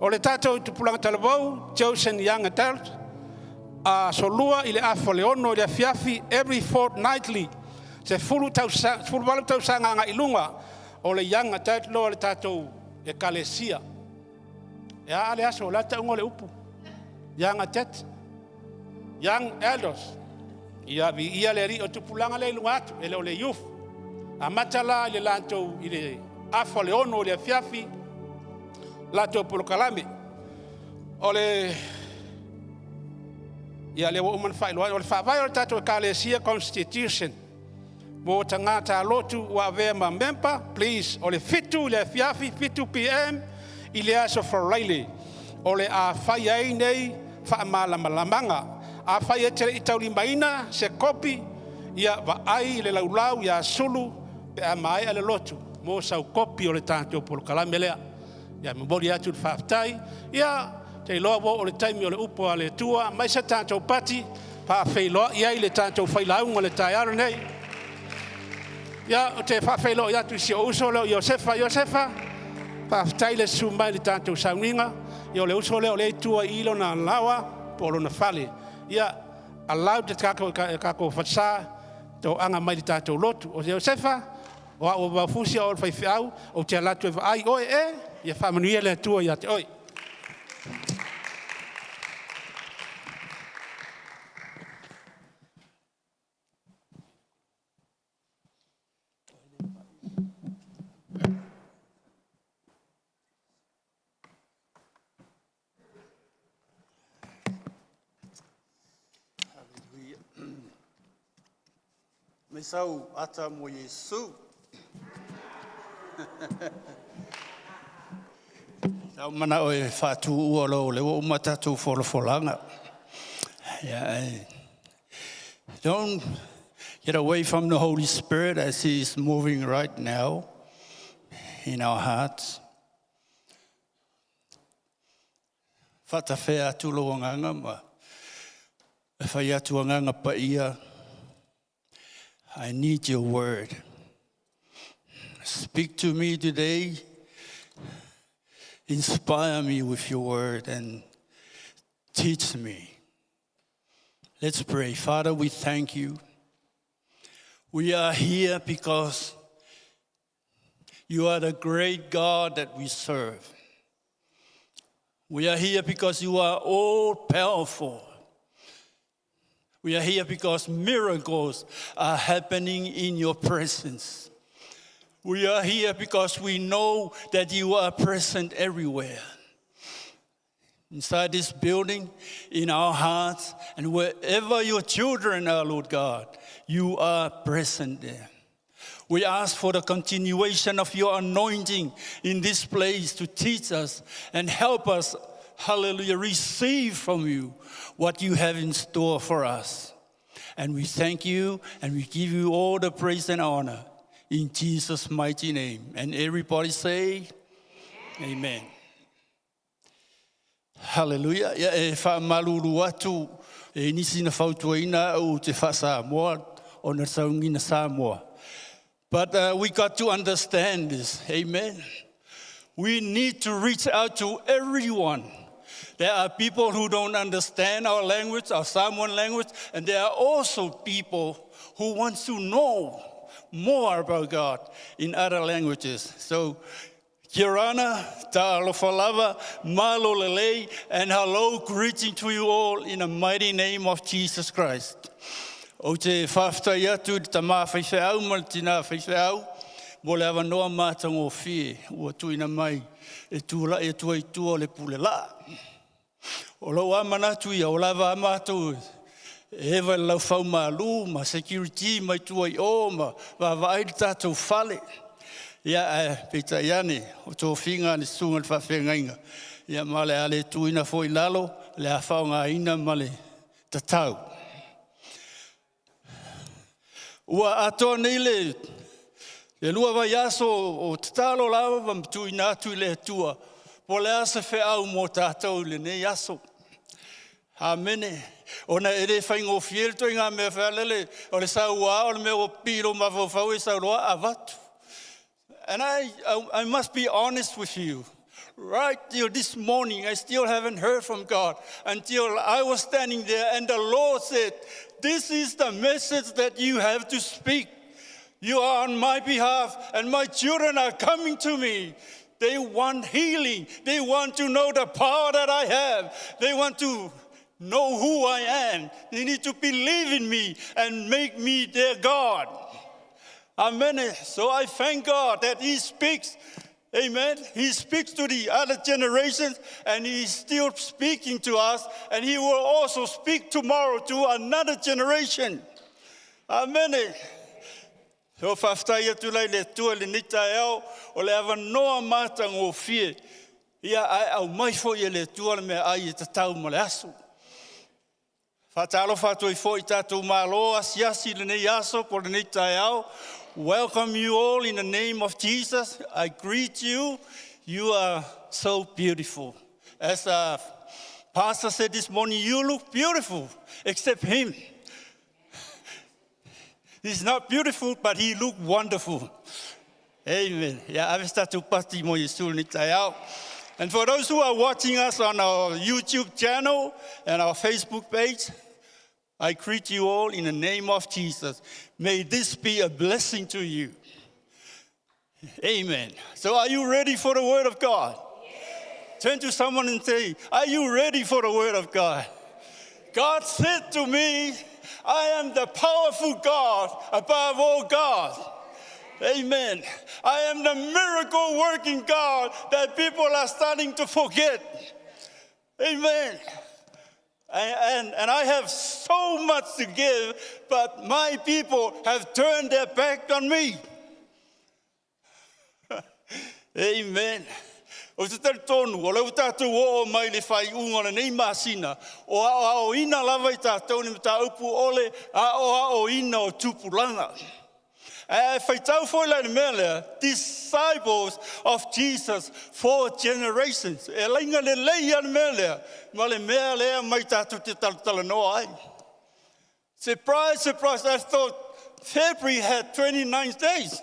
O le tatou tupulaga talavou, Chosen Young Adult, aso 2 i le 5:30 i le afiafi, every fortnightly, 18 tausaga agai i luga, o le Young Adult loa le tatou ekalesia. E a le aso, o le a le tauga o le upu? Young Adult, Young Adults. Ia viia le Alii, o tupulaga lea i luga atu, e le o le youth. Amata la i le latou i le 5:30 i le afiafi latou polokalame. O le ia lea ua uma ona faailoa o le faavae o le tatou ekalesia, constitution mo tagata lotu ua avea ma member, please. O le 7 i le afiafi, 7 p.m. i le aso Faraile o le a fai ai nei faamalamalamaga. Afai e te le i taulimaina se kopi, ia vaai i le laulau ia Sulu pe a maea le lotu mo sau kopi o le tatou polokalame lea. Ia momoli atu le faafetai. Ia te iloa ua oo le taimi o le upu a le Atua mai se tatou pati faafeiloai ai le tatou failauga o le taeao lenei. Ia ou te faafeiloai atu i si ou uso lea o Iosefa. Iosefa, faafetai le susu mai i le tatou sauniga. Ia o le uso lea o lea e tua i lona laoa po o lona fale. Ia allow te tatou falesa toaga mai le tatou lotu. O Iosefa, o au o Vaufusi, o le faifeau, ou te alu atu e vaai oe e, ia faamanuia le Atua ia te oe. Hallelujah. Me sau ata mo Iesu. Sau mana o e whaatu ua lo le ua uma tātou folafolaga. Yeah, don't get away from the Holy Spirit as He is moving right now in our hearts. Whatawhea atu lo anganga ma e whai atu anganga pa ia. I need your word. Speak to me today. Inspire me with your word and teach me. Let's pray. Father, we thank you. We are here because you are the great God that we serve. We are here because you are all powerful. We are here because miracles are happening in your presence. We are here because we know that you are present everywhere. Inside this building, in our hearts, and wherever your children are, Lord God, you are present there. We ask for the continuation of your anointing in this place to teach us and help us, hallelujah, receive from you what you have in store for us. And we thank you and we give you all the praise and honor in Jesus' mighty name. And everybody say, Amen. Amen. Hallelujah. Ia e whaamalulu atu e nisi na fautuaina au te wha-Samoa o na saungina Samoa. But we got to understand this. Amen. We need to reach out to everyone. There are people who don't understand our language, our Samoan language, and there are also people who want to know more about God in other languages. So, Kia ora, ta'alofa lava, malo lelei, and hello, greeting to you all in the mighty name of Jesus Christ. O te whawhtai atu te tamā whaiwheau ma le tina whaiwheau, Mo le avanoa matagofie ua tuuina mai e tulai atu ai i tua o le pule laa. O lou lava manatu ia o lava a matou e eva i le laufaumalu ma security mai tua i o ma vaavaai le tatou fale. Ia ae peitai ane o tofiga a le susuga i le faafeagaiga, ia ma o le a le tuuina foi i lalo, o le a faaaogaina ma le tatau. Ua atoa nei le 2 vaiaso o tatalo lava ma tuuina atu i le Atua po o le a se feau mo tatou i lenei aso. Amene. Ona e le faigofie le ituaiga mea foi lele o le saua o le mea ua pipii i lou mafaufau e sau loa avatu. And I must be honest with you. Right till this morning, I still haven't heard from God until I was standing there and the Lord said, "This is the message that you have to speak. You are on my behalf, and my children are coming to me. They want healing. They want to know the power that I have. They want to know who I am. They need to believe in me and make me their God." Amen. So I thank God that He speaks. Amen. He speaks to the other generations and He's still speaking to us, and He will also speak tomorrow to another generation. Amen. So faafetai atu la i le Atua i lenei taeao o le avanoa matagofie. Ia ae aumai foi e le Atua le meaai e tatau ma le aso. Faatalofa atu ai foi i tatou malo asiasi i lenei aso po o lenei taeao. Welcome you all in the name of Jesus. I greet you. You are so beautiful. As a pastor said this morning, you look beautiful, except him. He's not beautiful, but he looked wonderful. Amen. Yeah, ave se tatou pati mo Iesu i lenei taeao. And for those who are watching us on our YouTube channel and our Facebook page, I greet you all in the name of Jesus. May this be a blessing to you. Amen. So, are you ready for the Word of God? Turn to someone and say, "Are you ready for the Word of God?" God said to me, "I am the powerful God above all gods." Amen. I am the miracle working God that people are starting to forget. Amen. And I have so much to give, but my people have turned their back on me. Amen. Ou te talitonu, o lea ua tatou oo mai le faaiuga o lenei masina, o aoaoina lava i tatou ni mataupu o le aoaoina o tupulaga. Ae faitau foi la i le mea lea, disciples of Jesus for generations. E laiga lelei a le mea lea, ma le mea lea mai tatou te talatalanoa ai. Surprise, surprise, I thought February had 29 days.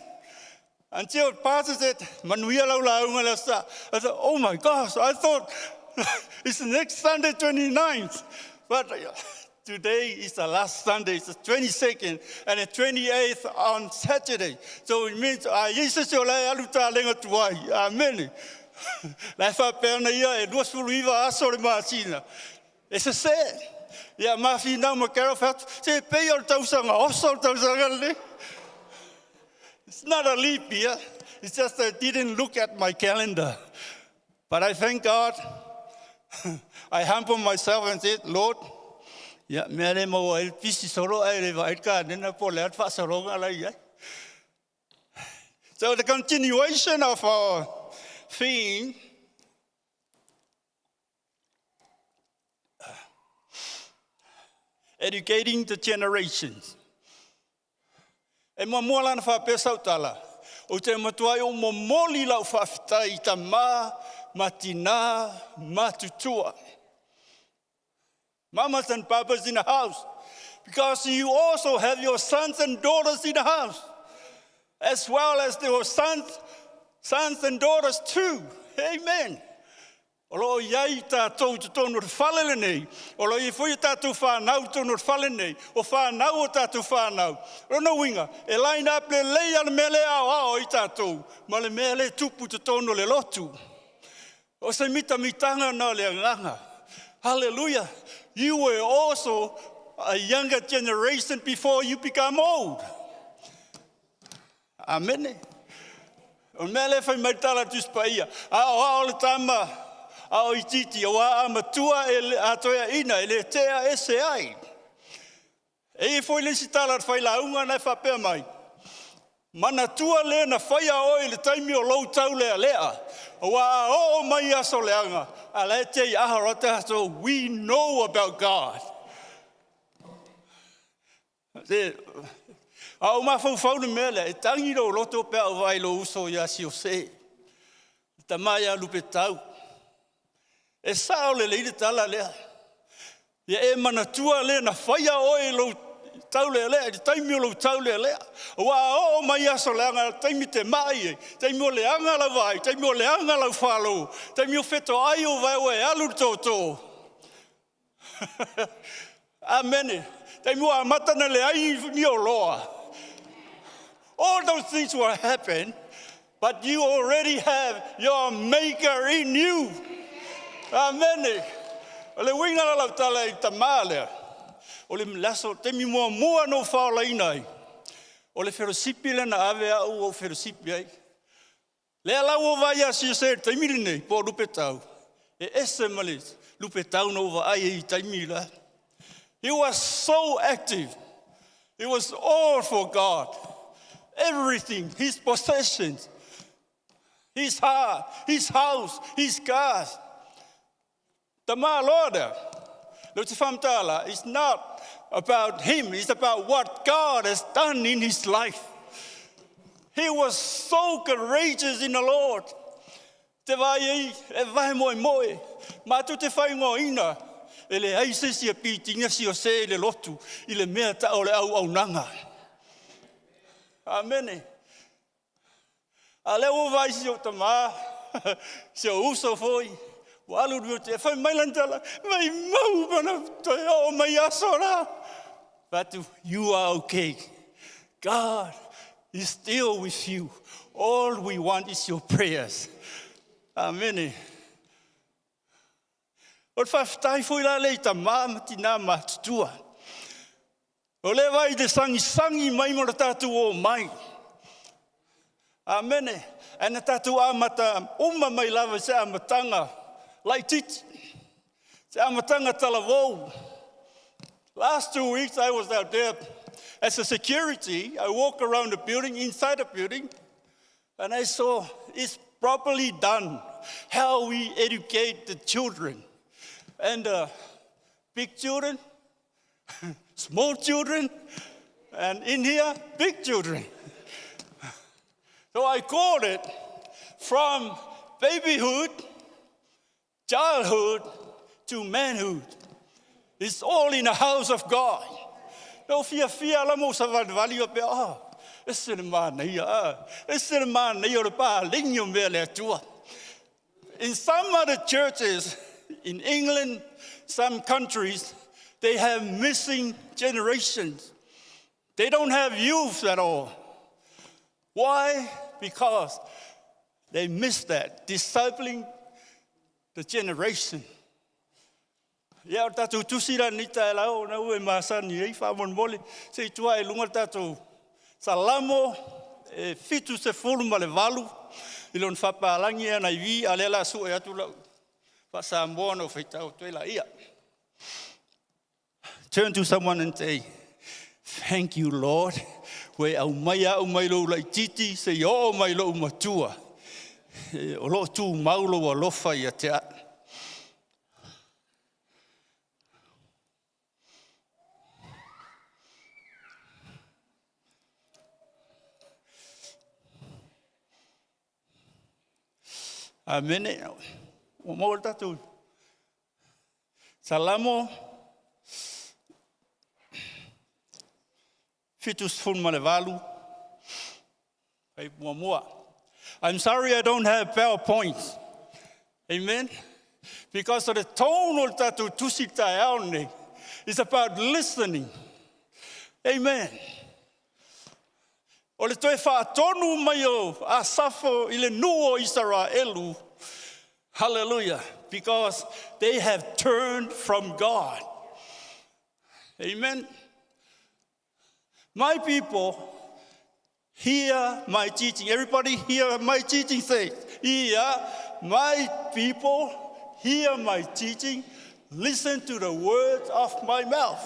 Until pastor said, "Manuia lau lauga le aso Sa." I said, "Oh my gosh, I thought it's the next Sunday, 29th." But today is the last Sunday, it's the 22nd, and the 28th on Saturday. So it means, a i ai se isi o la e alu talega tuai. Amene. La e faapea ona ia e 29 aso le masina. E sesē. Ia ma finau ma Carol fai atu, se pei o le tausaga oso le tausaga lenei. It's not a leap year. It's just I didn't look at my calendar. But I thank God. I humble myself and said, "Lord, ia mea le maua ai le pisi solo ai le vaai le kanena po o le a le faasologa la i ai." So the continuation of our theme, educating the generations. E muamua la ona faapea sau tala, ou te matuai ou momoli lau faafetai i tamā ma tinā matutua. Mamas and papas in the house, because you also have your sons and daughters in the house, as well as your sons and daughters too. Amen. O lo o i ai tatou i totonu o le fale lenei, o lo o i ai foi a tatou fanau i totonu o le fale lenei, o fanau o tatou fanau. O lona uiga, e line up lelei lava le mea lea e aoao ai tatou ma le mea lea e tupu i totonu o le lotu. O se mitamitaga na o le agaga. Hallelujah. You were also a younger generation before you become old. Amene. O le mea lea e fai mai le tala a le Tusi Paia, a o ao le tama a o itiiti, auā a matua e a toeaina e le tea ese ai. E i ai foi le isi tala a le failauga na e faapea mai, manatua le na faia oe i le taimi o lou taulealea, auā a oo mai aso leaga, a la e te i aha roa tatou, we know about God. Se, a ou mafaufau le mea lea, e tagi lou loto pe a ou vaai i lou uso ia Siose, le tama ia Lupetau. E sao lelei le tala lea. Ia e manatua le na faia oe i lou taulealea, i le taimi o lou taulealea. Auā a oo mai aso leaga, taimi te mai ai, taimi o leaga lau vaai, taimi o leaga lau falo, taimi o fetoai o vae ua e alu i le toto. Amene. Taimi ua amata na leai ni oloa. All those things will happen, but you already have your maker in you. Amene. O le uiga la lau tala i tamā lea. O le aso taimi muamua na ou faolaina ai. O le felosipi lea na ave au ou felosipi ai. Lea la ua vaai ia Siose i le taimi lenei, po o Lupetau, e ese ma le Lupetau na ou vaai ai i taimi la. He was so active. It was all for God. Everything, his possessions, his heart, his house, his cars. Tama Lord, lo te whamtala, it's not about him, it's about what God has done in his life. He was so courageous in the Lord. Te vai ei, e vae moe moe. Mātou te whaingoa e le ai se si a pitinga si o se i le lotu, i le mea ta o le au au nanga. Amene. A lea ua vaai si ou tamā, si ou uso foi, ua alu i le wheelchair, fai mai lana tala, maumau pe ana toe oo mai aso la. Fai atu, you are okay. God is still with you. All we want is your prayers. Amene. O le faafetai foi la lea i tamā ma tinā matutua. O lea vai i le sagisagi mai ma le tatou omai. Amene. Ae na tatou amata uma mai lava i se amataga laitiiti, se amataga talavou. Last 2 weeks I was out there as a security. I walk around the building, inside the building, and I saw it's properly done how we educate the children. And big children, small children, and in here, big children. So I called it from babyhood, childhood to manhood. It's all in the house of God. No fiafia la mo sa valivali o pe ah. E se le manaia ah. E se le manaia o le palegi o mea le Atua. In some other churches in England, some countries, they have missing generations. They don't have youth at all. Why? Because they miss that, discipling the generation. Ia, o tatou tusi la ni tae lau na ue masani ei faamolemole se i tua e luga le tatou Salamo e 78 i lona faapalagi e NIV, a lea la sue atu lau faasamoa na ou faitau atu ai laia. Turn to someone and say, "Thank you, Lord. Ua e aumaia au mai lou laitiiti seia oo mai lou matua. E, o loo tumau lou alofa ia te au." Amene. Ua maua le tatou Salamo 78, fai muamua. I'm sorry I don't have PowerPoints. Amen. Because of the tone o le tatou tusi taeao nei is about listening. Amen. O le toe faatonu mai o Asafo i le nuu o Isaraelu. Hallelujah. Because they have turned from God. Amen. My people Hear my teaching. Everybody hear my teaching, say. Hear my people, hear my teaching, listen to the words of my mouth.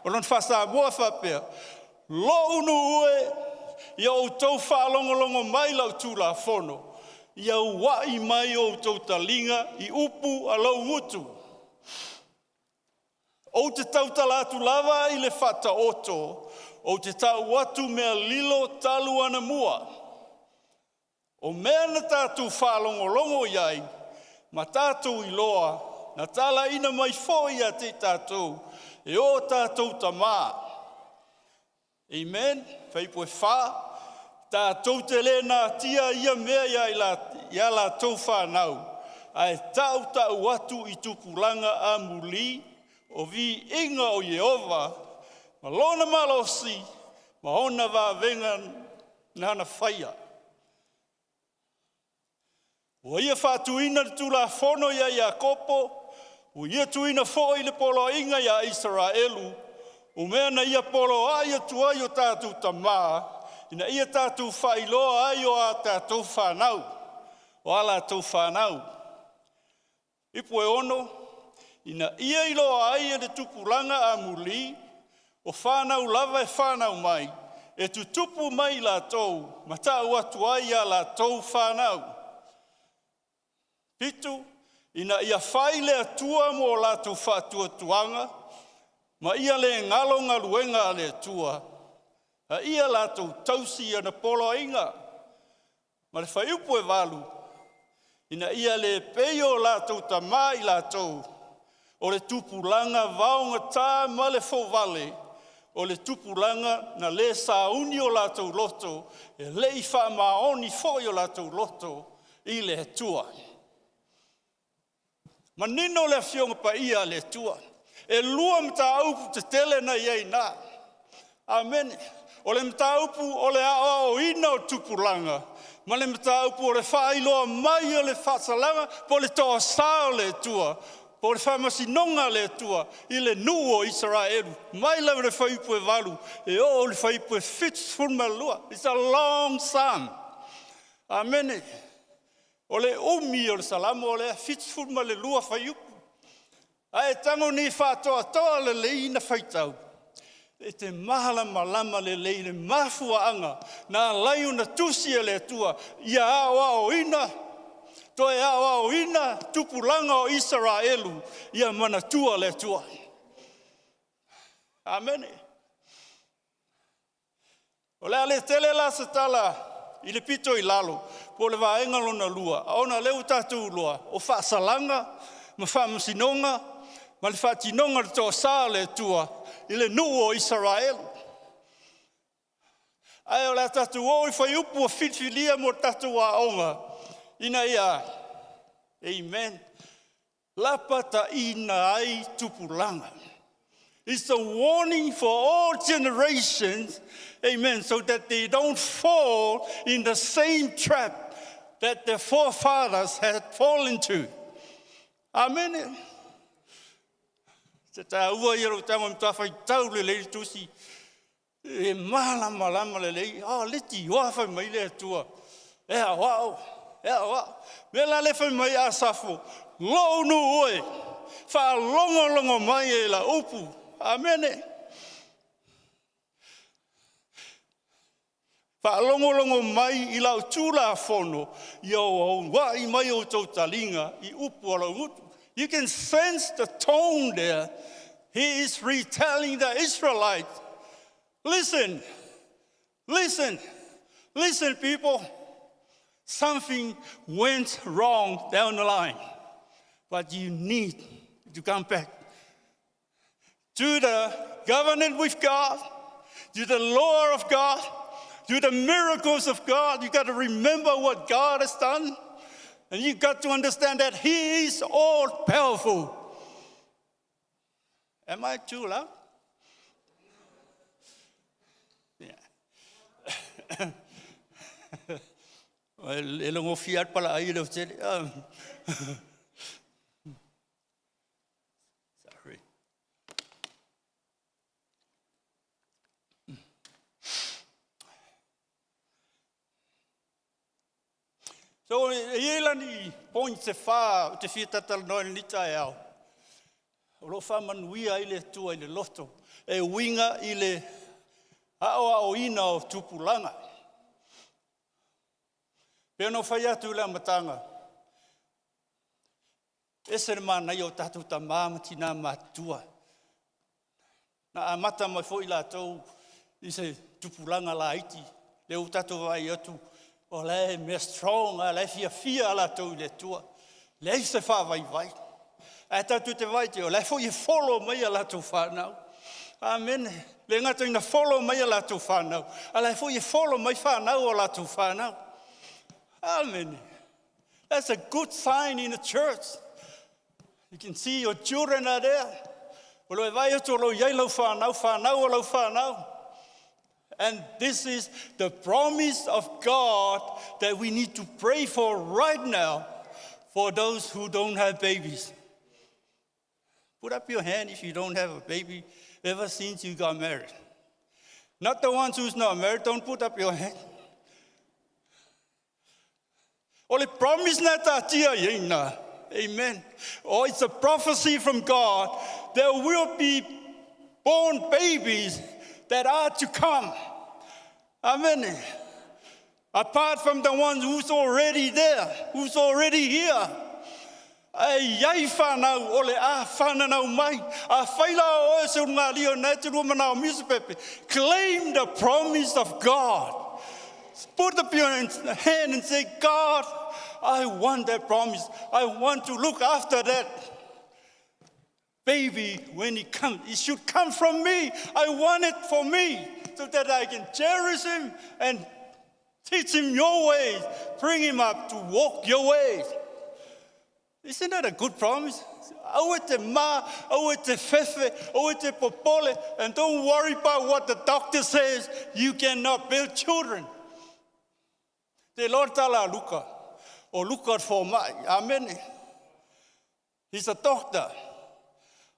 O lona faa-Samoa faapea, lo'u nuu e, ia outou faalogologo mai lau tulafono, ia ua'i mai outou taliga i upu a lou gutu. Ou te tautala atu lava i le faataoto, ou te ta'u atu mea lilo talu anamua. O mea na tatou faalogologo i ai, ma tatou iloa, na talaina mai foi ia te i tatou, e o tatou tamā. Amen. Fuaiupu 4, tatou te le natia ia mea ia latou fanau, ae ta'uta'u atu i tupulaga amulī o viiga o Ieova, ma lona malosi, ma ona vavega na faia. Ua ia faatuina le tulafono ia Iakopo, ua ia tuuina foi le poloaiga ia Isaraelu, o mea na ia poloai atu ai o tatou tamā, ina ia tatou faailoa ai o a tatou fanau, o a latou fanau. Ipu e 6, ina ia iloa ai e le tupulaga amulī, o fanau lava e fanau mai, e tutupu mai i latou, ma ta'u atu ai ia latou fanau. 7, ina ia fai le Atua mo latou faatuatuaga, ma ia le galo galuega a le Atua, a ia latou tausi ana poloaiga. Ma le fuaiupu e 8, ina ia le pei o latou tamā i latou, o le tupulaga vaogatā ma le fouvale, o le tupulaga na le sauni o latou loto, e le'i faamaoni foi o latou loto i le Atua. Manino le afioga paia a le Atua. E lua mataupu tetele na i ai na. Amene. O le mataupu o le aoaoina o tupulaga, ma le mataupu o le faailoa mai o le faasalaga po o le toasā o le Atua, po o le faamasinoga a le Atua i le nuu o Isaraelu. Mai lava le fuaiupu e 8 e oo i le fuaiupu e 72. It's a long psalm. Amene. O le umi o le salamo o lea 72 fuaiupu. Ae tago ni faatoatoa lelei na faitau, e te malamalama lelei le mafuaaga na alai ona tusi e le Atua ia aoaoina, toe aoaoina tupulaga o Isaraelu ia manatua le Atua. Amene. O le a le tele la se tala i le pito i lalo, po o le vaega lona lua, ona lea ua tatou iloa o faasalaga ma faamasinoga ma le faatinoga o le toasā o le Atua i le nuu o Isaraelu. Ae o le a tatou o i fuaiupu ua filifilia mo le tatou aoga, ina ia, amen, lapataina ai tupulaga. It's a warning for all generations, amen, so that they don't fall in the same trap that their forefathers had fallen to. Amen. Te tāua ia ro tango mta whai tau le lei tusi. E malamalama lelei, a le tioa fai mai le Atua. E aoao, e aoao. Me la le fai mai Asafo, lo'u nuu e, faalogologo mai e la upu. Amene. Faalogologo mai i lau tulafono, ia ua'i mai outou taliga i upu a lou gutu. You can sense the tone there. He is retelling the Israelites, listen, listen, listen, people. Something went wrong down the line, but you need to come back to the covenant with God, to the law of God, to the miracles of God. You got to remember what God has done, and you got to understand that He is all powerful. Am I too loud? Yeah. E logo fiat pala ai le tele. Sorry. So, e i ai la ni points e 4 ou te fia talatalanoa i lenei taeao. O lo o faamanuia ai le Atua i le loto e uiga i le aoaoina o tupulaga. Pe ona fai atu i le amataga, ese le manaia o tatou tamā ma tinā matutua. Na amata mai foi latou i se tupulaga laiti, lea ua tatou vaai atu, o la e mea strong, a la e fiafia a latou i le Atua. Leai se faavaivai. Ae tatou te vaai te, o la e foi e follow mai a latou whanau. Amen. Le gata ina follow mai a latou whanau, a la e foi e follow mai whanau o latou whanau. Amen. That's a good sign in the church. You can see your children are there. O lo e vai atu o lo iai lau whanau, whanau o lau whanau. And this is the promise of God that we need to pray for right now for those who don't have babies. Put up your hand if you don't have a baby ever since you got married. Not the ones who's not married, don't put up your hand. O le promise na taatia i ina. Amen. Oh, it's a prophecy from God. There will be born babies that are to come. Amen. Apart from the ones who's already there, who's already here. E iai whanau o le a whananau mai. A whaila o e se ngā lio nei te rua manao pepe. Claim the promise of God. Put up your hand and say, "God, I want that promise. I want to look after that baby when it comes. It should come from me. I want it for me so that I can cherish him and teach him your ways, bring him up to walk your ways." Isn't that a good promise? Aua te ma, aua te fefe, aua te popole, and don't worry about what the doctor says. You cannot build children. Te Lord tala Luka, o Luka for mai. Amen. He's a doctor.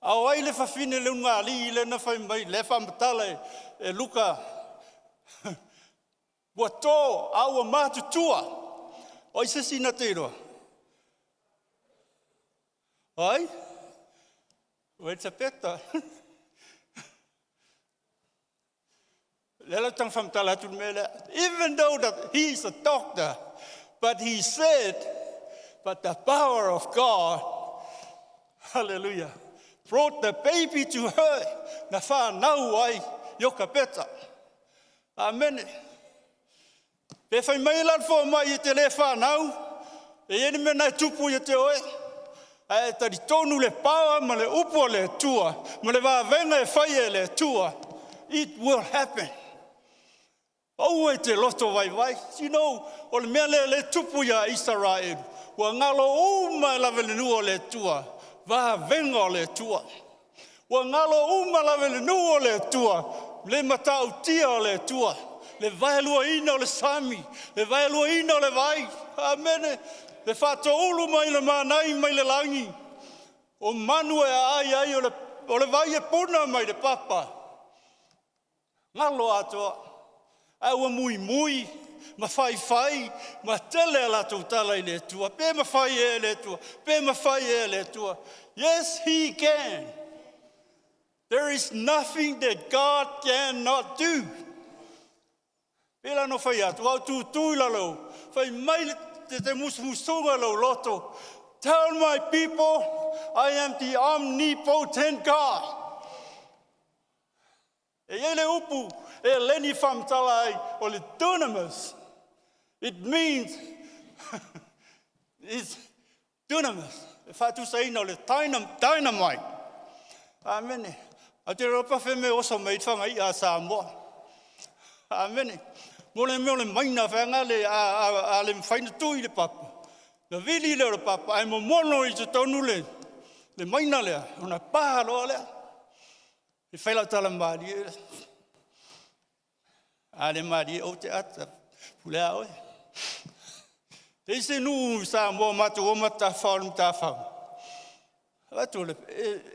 A o ai le fafine le unga li le na fai mai le whamatala e Luka. Ua tō, a ua matutua. O i se sina te iroa. Ai? O Elisapeta. Le la tang whamatala atu le mea lea. Even though that he's a doctor, but he said, but the power of God, hallelujah, brought the baby to her. Na whanau ai Iokapeta. Amen. Pe whai mai la fo mai i te le whanau, e ieni mea nai tupu i te oe, a e tari tonu le paoa ma le upu o le Atua, ma le vavenga e whai e le Atua, it will happen. Aua e te loto vai vai. You know, o le mea le le tupu ia Israel. Ua ngalo uma e lave le nua o le Atua. Vavenga o le Atua. Ua ngalo uma lave le nua o le Atua. Le matautia o le Atua. Le vaeluaina o le sami. Le vaeluaina o le vai. Amene. Le whatoulu mai le manai mai le langi. O manu e ai ai o le vai e puna mai le papa. Ngalo atoa. A ua mui mui, ma fai fai, ma tele a latou tala i le Atua. Pe mafai e le Atua, pe mafai e le Atua. Yes, he can. There is nothing that God cannot do. Pe la no fai atu, au tūtū i lalo, fai mai le te musumusunga lau loto. Tell my people, I am the omnipotent God. E iai le upu e leni whamtala ai o le dunamis. It means, it's dunamis. E whatusaina o le dynamite. Amen. A te ropa wheme oso mei whanga i a Samoa. Amen. Mo le mea o le maina whanga le a le mwhaina tui le papa. Le vili le o le papa, ai mo mono i te tonu le maina lea, ona paha loa lea. E whai lau tala maari e. A le maari e o te ata, pule a oe. Te ise nu Samoa mātou o matawhao le matawhao. Atu le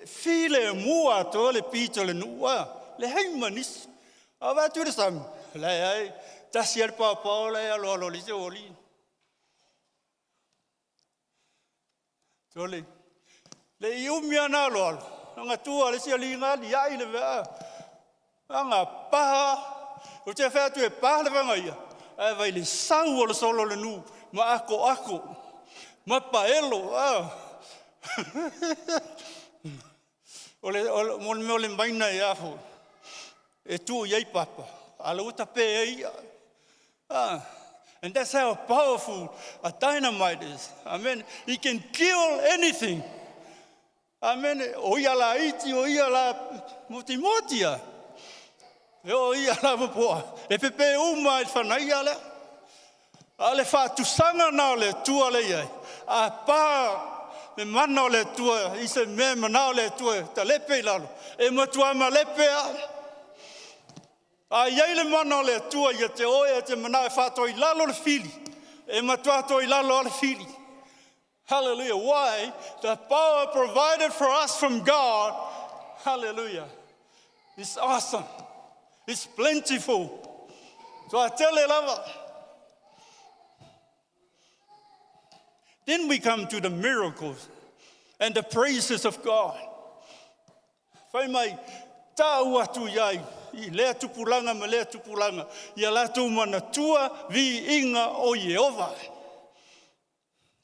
file mua atoa le pito le nua, le hei manisi. A watu le sami, le ai, tasi ale pāpāo le alo alo le se oli. O le le i umi ana alo alo, na tua le sia linga li ai le vea. Anga paha, o te whea atu e paha le vanga ia. Ae vai le sau o le solo le nu, ma ako ako, ma paelo. Ah. O le, o le, mo le mea o le maina e afo, e tu i ai papa, a le uta pe ai ia. Ah. And that's how powerful a dynamite is. Amen. It can kill anything. Amen. O ia la iti, o ia la moti moti ia. E o ia la popoa. E pepe uma i whanaia lea. A le whaatusanga na o le tua le iai. A pā me mana o le tua, i se mea mana o le tua, ta lepe i lalo. E matua ma lepe a. A iai le mana o le tua ia te oe e te mana e whātoa i lalo le fili. E matua toa i lalo o le fili. Hallelujah. Why? The power provided for us from God. Hallelujah. It's awesome. It's plentiful. So I tell you, lava. Then we come to the miracles and the praises of God. Whai mai, tāu atu iai, i lea tupulanga ma lea tupulanga, ia lātou manatua vi inga o Iehova.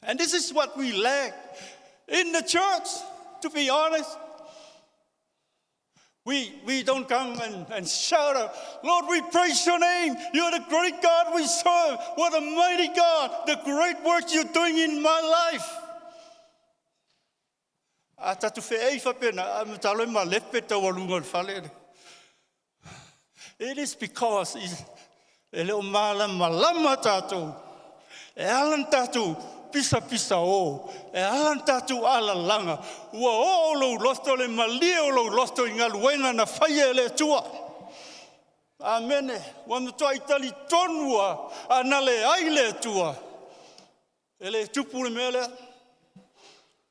And this is what we lack in the church, to be honest. We don't come and shout out, Lord, we praise your name. You're the great God we serve. What a mighty God, the great work you're doing in my life. A tatu fe ei whapena, a matalo e ma lepe tau alunga o le fale. It is because e leo malama lama tātou. E alan tātou pisa pisa o. E alan tātou alalanga. Ua o o lou loto le malie o lou loto i ngaluenga na whaia e le tua. Amene. Ua matua i tali tonua a na le ai le tua. E le tupu le mea lea.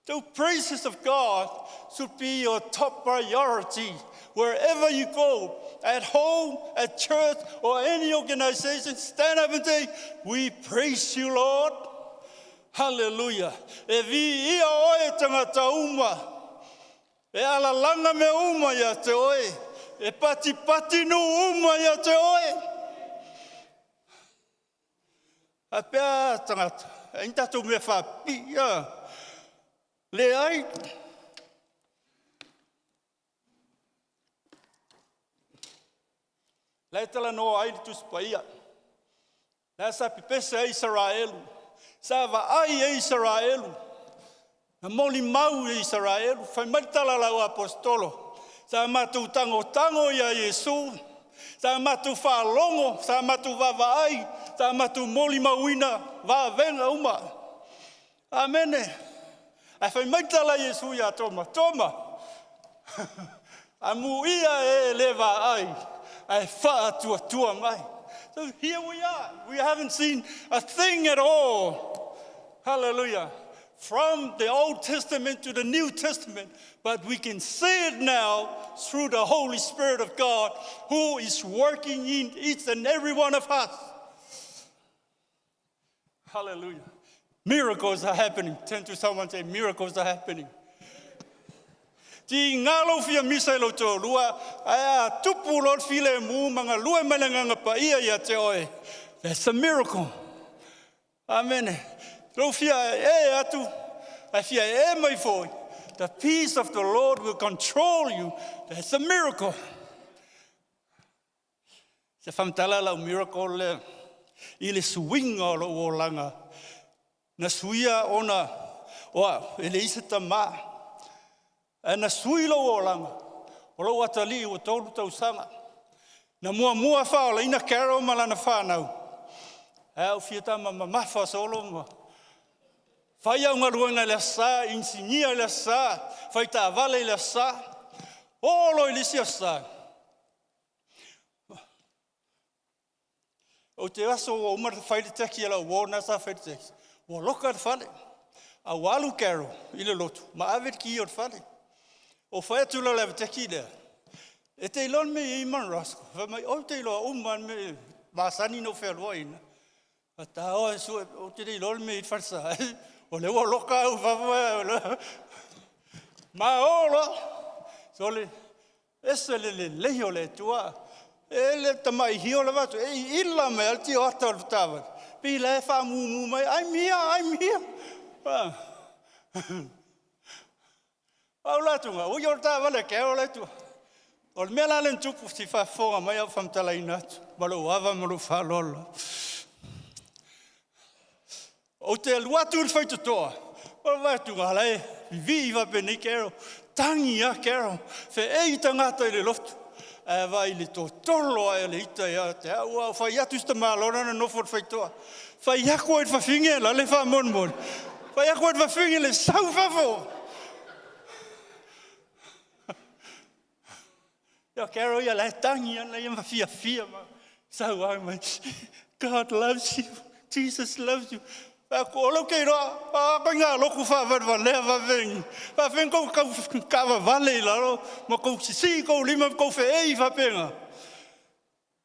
The praises of God should be your top priority wherever you go, at home, at church, or any organization. Stand up and say, we praise you, Lord. Hallelujah. E vi ia oe tangata uma. E alalanga me uma ia te oe. E pati pati nu uma ia te oe. A pea tangata. E tātou mea whapi. Ia. Le ai. Le tala no ai le tuspaia. Le sa pipese e Israelu. Sa va ai e Israelu. Na moli mau e Israelu. Fai mai tala lau apostolo. Sa matu tango tango ia Yesu. Sa matu whalongo. Sa matu vava ai. Sa matu moli mauina. Va venga uma. Amene. A fai mai tala Yesu ia Toma. Toma. A mu ia e le va ai. A whaatua tua mai. So here we are. We haven't seen a thing at all. Hallelujah. From the Old Testament to the New Testament. But we can see it now through the Holy Spirit of God who is working in each and every one of us. Hallelujah. Miracles are happening. Turn to someone and say, miracles are happening. Ti ngalo fia misa i lo tō lua, ai a tupu lo file mu manga lue mai le nganga pa ia ia te oe. That's a miracle. Amen. Lo fia e atu, ai fia e mai foi. The peace of the Lord will control you. That's a miracle. Se whamtala lau miracle le, i le suinga o lo olanga. Na suia ona, oa, e le isa tama. E na sui lo olanga. O lo atali o tolu tausanga. Na mua mua whaola ina karo malana whanau. E au fia tama mamafa solo ma. Whai au ngaluenga le sa, insinia le sa, whai tāvale le sa. O lo i lisi sa. O te aso o umar whai le teki ala o nā sa whai le teki. Ua loka le fale. A walu karo i le lotu. Ma ave ki o le fale. O whai atu la le teki lea. E te ilon me i man rasko. Whai mai o te iloa uman me masani no whenua ina. A tā oa su o te ilon me i wharsa. O le ua loka au fafo e. Ma o loa. Sole, ese le lelei o le Atua. E le tamai hio lava atu, e i ila mai al tio ata o le taavale. Pi la e faamumu mai, I'm here, I'm here. Ah. Au la tunga, ui o le taavale ke o le atua. O le mea la le tupu si faafofoga mai au faamatalaina atu, ma lou ava ma lou faaaloalo. Ou te alu atu i le faitotoa, o le vaai atu la e vivii faapenei Carol, tagi a Carol, feei tagata i le lotu. Ae vaai i le totolo ae o le ita ia te au, au fai atu si tamalona na nofo le faitoa. Fai aku ai le fafine la le faamolemole. Fai aku ai le fafine le sau fafo. Ia Carol ia la e tagi ana ia ma fiafia ma sau ai mai. God loves you. Jesus loves you. Aku o lau ke roa, a ko ngā loku whaawharewalea whawhengi. Whawhengi kou kau kawawale i lalo, ma kou sisi kou lima kou whaei whapenga.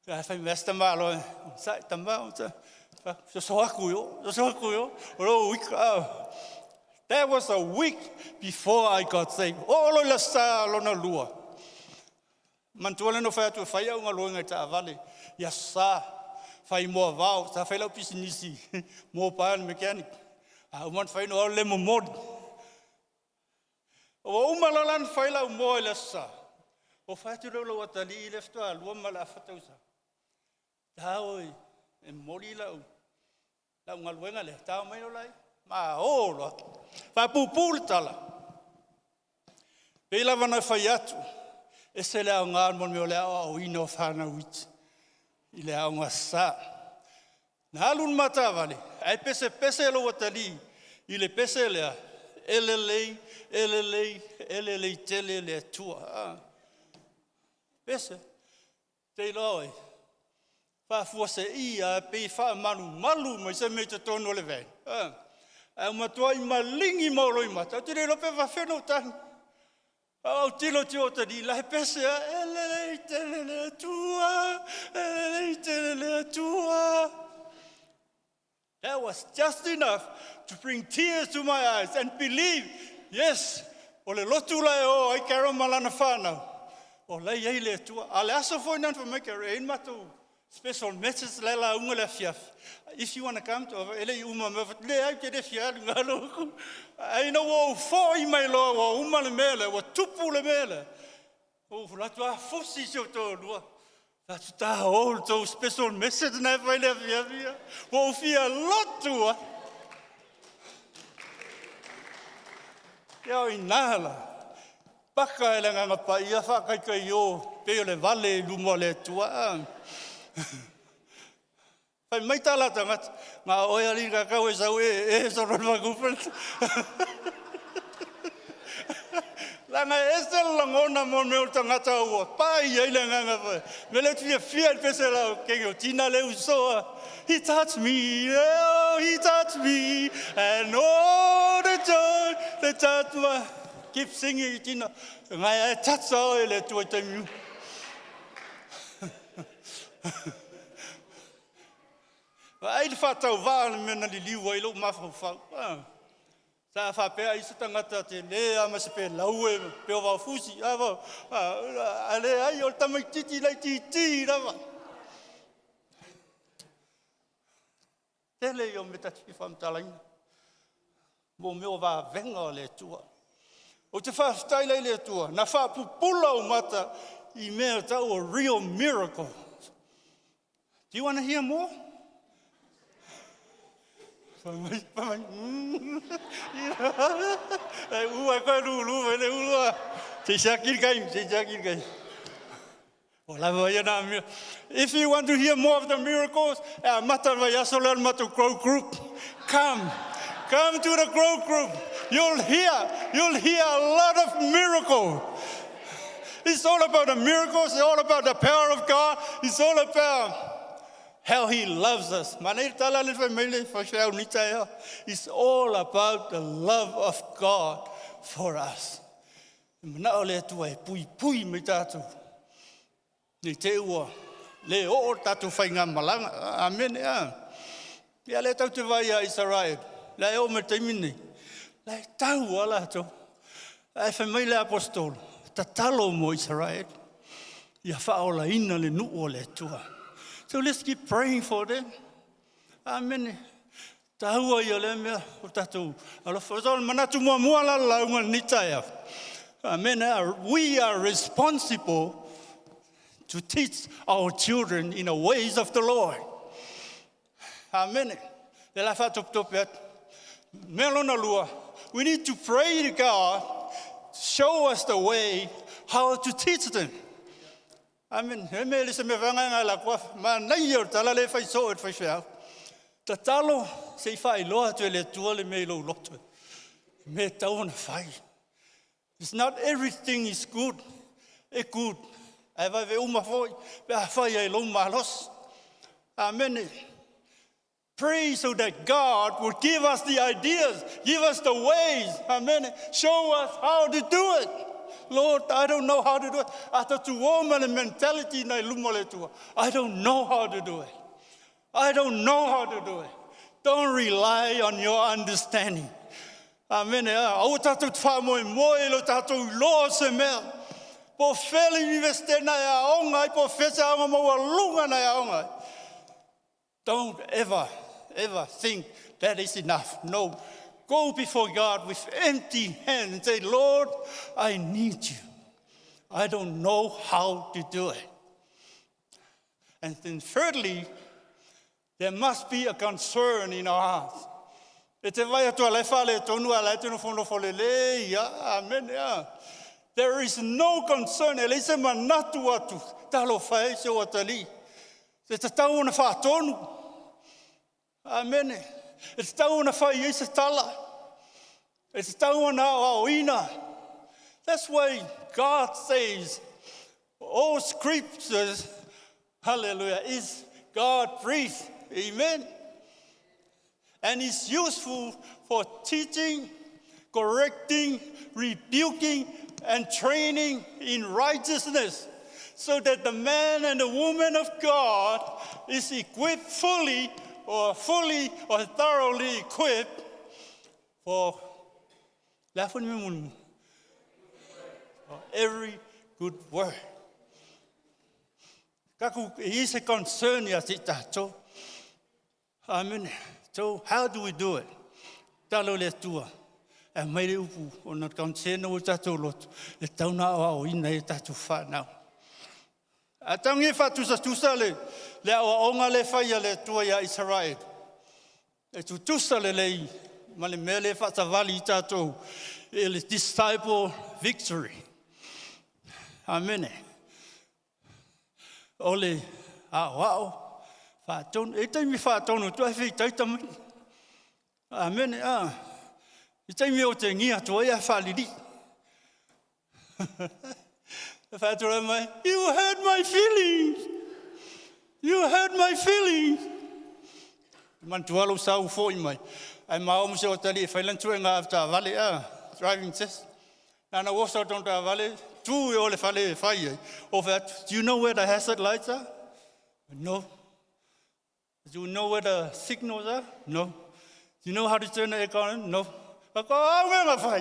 Ia fai mea se tamāloa, sa tama, sa so aku yo, so aku yo, o lo week. That was a week before I got saved. O lo la sa lona lua. Manatua le no fai atu e fai au galuega i taavale. Ia sa fai moa vao, sa fai lau pisinisi mobile mechanic. A uma na fai no au le momoli. Ua uma loa la na fai lau moa i le aso sa. O fai atu lea lau atalii i le faatoa lua ma le afa tausaga. Ta oi, e momoli lau lau galuega lea, tao mai loa lai. Ma o loa. Faapuupuu le tala. Pei lava na fai atu, ese le aoga mo le mea o le aoaoina o fanau iti i le aoga sa. Na alu le matavale, ae pesepese lou atalii i le pese lea, e lelei, e lelei, e lelei tele le Atua. Ah. Pese, te iloa oe, faafuasei pei faamalumalu mai se mea i totonu o le van. Ah. Ae matuai maligi ma olo i mata, ou te le iloa pe faafefea ona ou tagi. Au tilo tio o tali la he pese a e lelei tele le Atua, e lelei tele le Atua. That was just enough to bring tears to my eyes and believe, yes, o le lotu la e o ai Carol ma lana whānau. O lei ei le Atua. A le aso foi nan wha mai Carol, e matou special message la la unga le afiafi. If you want to come to, ele i uma me le ai te le fia alu ngalo. Ai no o foi mai loa ua uma le mele, ua tupu le mele. O fulatu a fusi si o tō lua. Atu tā o le tau special message na e fai le afiafi. Ua ufia lotu a. Ia o ina la. Paka e le nganga pa ia whakaikai o pe o le vale i luma o le Atua. Fai mai tā la tangata, ngā oe ali ngā kau e sau e, e soro le whakupel. Langa e ese le lagona mo mea o le tagata ua pai ai le agaga fai. Me le fiafia i le pese la kenge o tina le usoa. He touched me, oh, he touched me, and all the joy that touched my... Keep singing, tina. Ngai e touch o e le Atua i taimi u. Vaai le faatauvaa le mea na liliu ai lou mafaufau. Ah. Sa faapea ai se tagata te le a ma se pelau e pe o vaofusi. A va, a le ai o le tamaititi laitiiti lava. Tele ia o mea ta te fia faamatalaina. Mo mea o vavega o le Atua. Ou te faafetai la i le Atua, na faapupula ou mata i mea tau o real miracle. Do you want to hear more? Fai mai, fai mai. E ua koe lulu mai le ulu. Se siaki le kai, se siaki le kai. O lava ia nā mea. If you want to hear more of the miracles, e amata le vaiaso lea le matou grow group. Come, come to the grow group. You'll hear a lot of miracles. It's all about the miracles. It's all about the power of God. It's all about how He loves us. Mana i tala le fai mai le whawhiau ni taea. It's all about the love of God for us. Mana o le Atua e pui pui mai tātou. Nei te ua le o o tātou whai ngā malanga. Amen. Ia. Ia le tau te vai a Israel. La e o me taimi nei. La e tau a latou. Ae fai mai le aposetolo, tatalo mo Israel. Ia faaolaina le nuu o le Atua. So let's keep praying for them. Amene. Taua ia lea mea o tatou alofa. So, manatu muamua la lauga ni taeao. Amen. We are responsible to teach our children in the ways of the Lord. Amen. Le la faatopetope atu. Mea lona lua, we need to pray to God to show us the way how to teach them. Amen. E me le se me vanga nga la kwa ma nei o tala le fai so e fai fea. Tatalo se i faailoa atu e le Atua le mea i lou loto. Me tau ona fai. It's not everything is good. E good. Ae vave uma foi pe a fai ai lou malosi. Amen. Pray so that God will give us the ideas, give us the ways. Amen. Show us how to do it. Lord, I don't know how to do it. Ata tu o ma le mentality na i luma le Atua. I don't know how to do it. I don't know how to do it. Don't rely on your understanding. Amen. Aua tatou te faamoemoe i lo tatou iloa o se mea. Po o fea le universite na e aoga ai, po o fea se aoga maualuga na e aoga ai. Don't ever, ever think that is enough. No. Go before God with empty hands and say, Lord, I need you. I don't know how to do it. And then thirdly, there must be a concern in our hearts. E te vai atu a lai whale tonu a lai tonu whono whole le ia. Amen. Yeah. There is no concern. E leai se manatu atu. Talofa e si ou atalii. E tatau ona faatonu. Amene. E tatau ona fai ai se tala. E tatau ona aoaoina. That's why God says all scriptures, hallelujah, is God breathed. Amen. And is useful for teaching, correcting, rebuking, and training in righteousness, so that the man and the woman of God is equipped fully or thoroughly equipped for every good work. Kaku e i se concern ia te tatou. Amen. So how do we do it? Talo le Atua. E mai le upu o na concern o tatou loto. E tau na o ina e tatou whanau. A tangi whaatusatusa le aoaoga le fai a le Atua ia Israel. E tutusa lelei ma le mea le faatavali i tatou e le disciple victory. Amene. O le aoao faatonu. E taimi faatonu tu ai whitai tamai. Amene. A. I taimi o te ngia atu ai a whaliri. E whaatura mai, you hurt my feelings. You hurt my feelings. Man tualo sau foi mai. Ai ma o se o tali e whailan tu e ngā ta vale a driving test. Nana o sa ton ta vale tu e o le whale e whai ai. O wha do you know where the hazard lights are? No. Do you know where the signals are? No. Do you know how to turn the aircon on? No. Ka ko au ngā whai.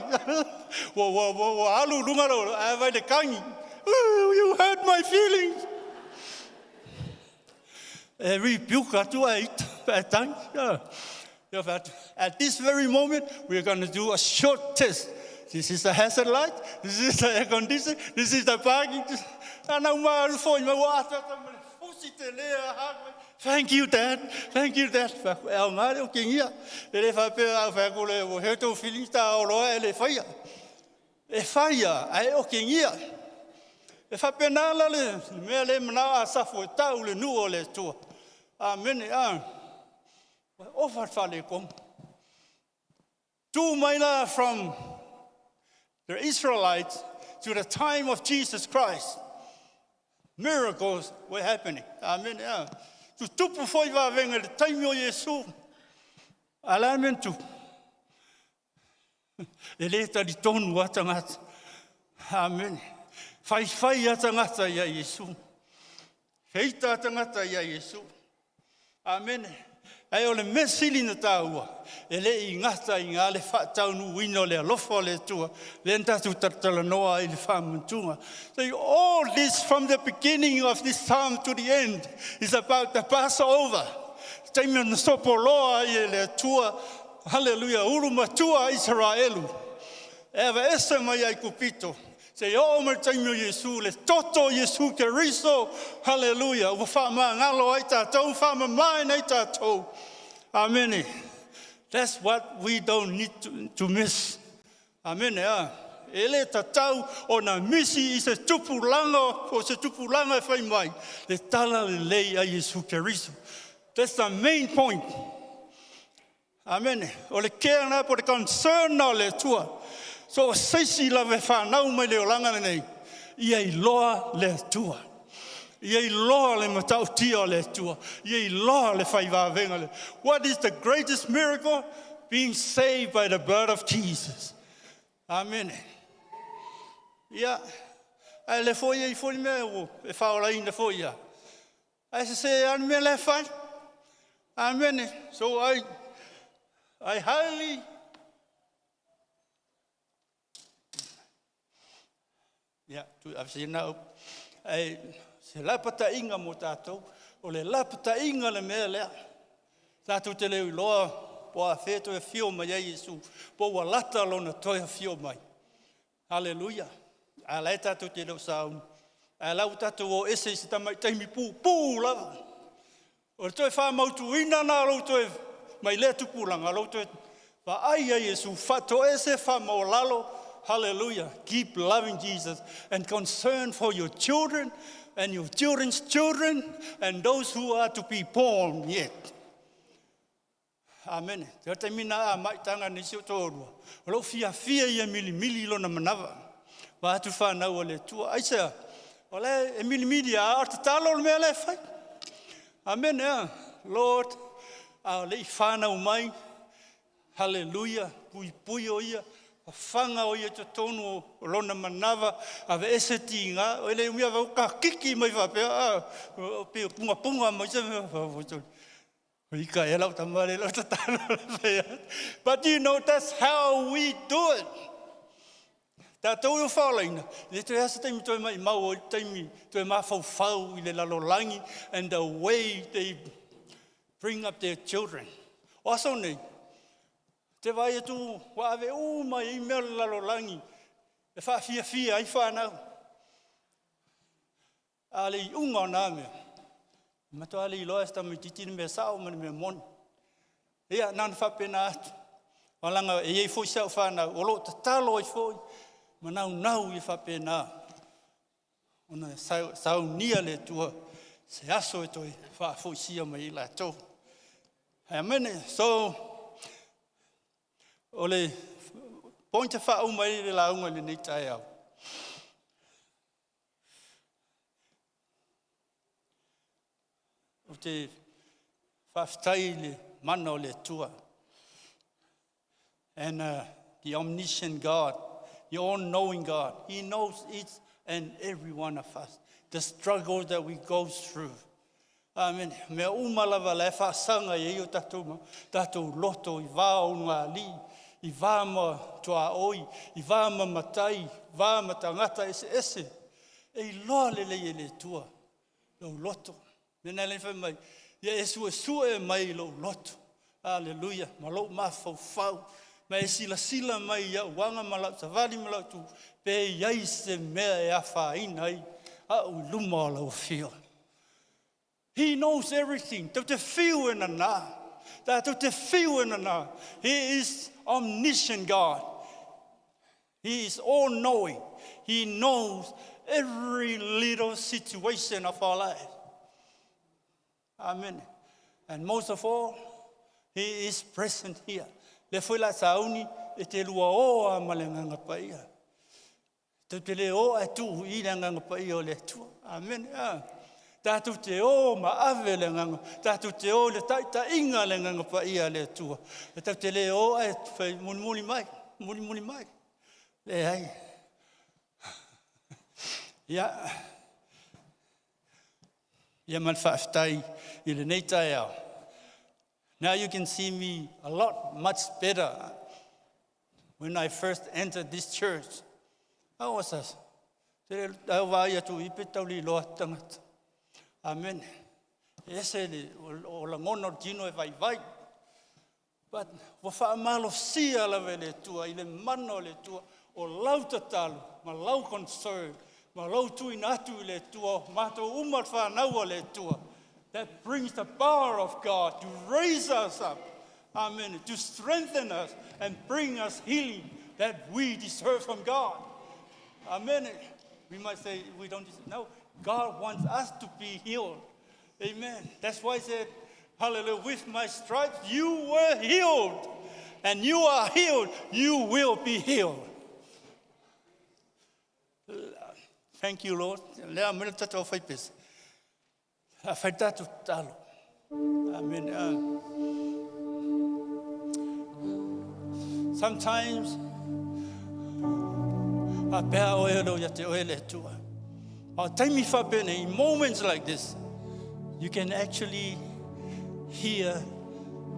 Wa wa wa wa alu lunga lo a vai le kangi. Oh, you hurt my feelings. E rebuke atu ai e tangi. At this very moment, we are going to do a short test. This is the hazard light. This is the air condition. This is the parking. Ana uma alu foi ma wa ata ata ma le fusi te lea ha. Thank you, Dad. Thank you, Dad. E au ngā o kingia. E le whapea au whai kule o he tō feelings ta o loa e le whaia. E whaia, ai o kingia. E whapea nā la le mea le mana a safu e tau le nu o le tua. Amene, a. O whale kom. Tu maila from the Israelites to the time of Jesus Christ. Miracles were happening. Amen. Yeah. Tu tupu foi va venga le taimi o Iesu. Ala men tu. E le tali tonu a tangata. Amen. Whai whai a tangata ia Iesu. Heita a tangata ia Iesu. Amen. Ae o le mea sili na tāua, e le i gata i ngā le faataunuuina o le alofa o le Atua, lea na tatou talatalanoa ai le faamanatuga. So all this from the beginning of this psalm to the end is about the Passover. Taimi na sopoloa ai e le Atua, hallelujah, ulu matua Israelu. E aveese mai Aikupito, seia oo mai taimi o Iesu, le toto o Iesu Keriso, hallelujah, ua faamagalo ai tatou, faamamaina ai tatou. Amen. That's what we don't need to miss. Amen. E le tatau o na misi i se tupulaga o se tupulaga e fai mai, le tala lelei a Iesu Keriso. That's the main point. Amen. O le care na po le concern na o le Atua. So o seisi lava e whanau mai le olaga lenei, ia iloa le Atua. Ia iloa le matautia o le Atua. Ia iloa le faivavega le. What is the greatest miracle? Being saved by the blood of Jesus. Amen. Ia, ae le foi ei foi mea o e whaolaina foi ia. Ae se se ane mea le whai. Amen. So I highly Ia, tu ave na ai se lapataiga mo tatou, o le lapataiga le mea lea. Tatou te le iloa po afea toe afio mai ai Iesu, po ua lata lona toe afio mai. Haleluia. A la e tatou te le o sauni. Ae la ua tatou o ese i se tamaitaimi pupū lava. O le toe faamautuina na lou toe mai lea tupulaga, lou toe vaai ai Iesu, faatoese faamaualalo. Hallelujah. Keep loving Jesus and concern for your children and your children's children and those who are to be born yet. Amen. Te taimi na a mai tanga ni si o tōrua. O lou fiafia ia milimili lona manava. Va atu whanau o le tua. Ai sea, o le e milimili a o te talo le mea le whai. Amen. Yeah. Lord, a le i whanau mai. Hallelujah. Pui pui o ia. Whanga o ia te tonu o lona manava. Ave ese tinga. O ele umia vau ka kiki mai whapea. O pe punga punga mai se mea. But you know, that's how we do it. Tātou i whaolaina, le toe asa taimi toe mai mau o taimi toe mafaufau i le lalolagi and the way they bring up their children. O aso nei, te vai atu wa ave uma i mea o le lalolagi e whaafiafia ai whanau. A le iuga o nā mea. Matua le iloa e se tamaitiiti le mea sao ma le mea moni. Ia, na ona faapena atu. Malaga e iai foi si au whanau, o loo tatalo ai foi, ma naunau ia faapena. Ona saunia le Atua se aso e toe faafoisia mai ai latou. Amen. So, o le point e faauma ai le lauga i lenei taeao. Ou te faafetai i le mana o le Atua. And the omniscient God, the all-knowing God, He knows each and every one of us, the struggle that we go through. Amen. Mea uma lava la e faasaga i ai o tatou, tatou loto i vā o ulugalii, i vā ma tuaoi, i vā ma matai, vā ma tagata eseese. E iloa lelei e le Atua lou loto. Mea na le fai mai, ia e suesue mai lou loto. Aleluia, ma lou mafaufau. Ma e silasila mai i au aga ma lau savali ma lau tu, pe i ai se mea e afaina ai au i luma o lau afio. He knows everything. Tau te whiu e nana. Tātou te whiu e nana. He is omniscient God. He is all-knowing. He knows every little situation of our life. Amen. And most of all, He is present here. Le foi la sauni e te lua oa ma le agaga paia. Tou te le o ae tuu i le agaga paia o le Atua. Amen. Ah. Tatou te o ma ave le agaga, tatou te o i le taitaiga le agaga paia a le Atua. E tatou te le o ae fai mulimuli mai, mulimuli mai. Leai. Ia. Ia ma le faafetai i lenei taeao. Now you can see me a lot much better. When I first entered this church, I was a te au vai atu i pe tauli loa tangata. Amen. Ese le o lagona o le tino e vaivai. But ua faamalosia lava e le Atua i le mana o le Atua o lau tatalo ma lau concern ma lau tuuina atu i le Atua matou uma le fanau a le Atua. That brings the power of God to raise us up. Amen. To strengthen us and bring us healing that we deserve from God. Amen. We might say we don't deserve. No, God wants us to be healed. Amen. That's why he said, hallelujah, with my stripes you were healed. And you are healed. You will be healed. Thank you, Lord. Lea mele tatou fai pesa. A fai tatou talo. Amen. Sometimes, a pea oe lo ia te oe le Atua. A taimi whapene, in moments like this, you can actually hear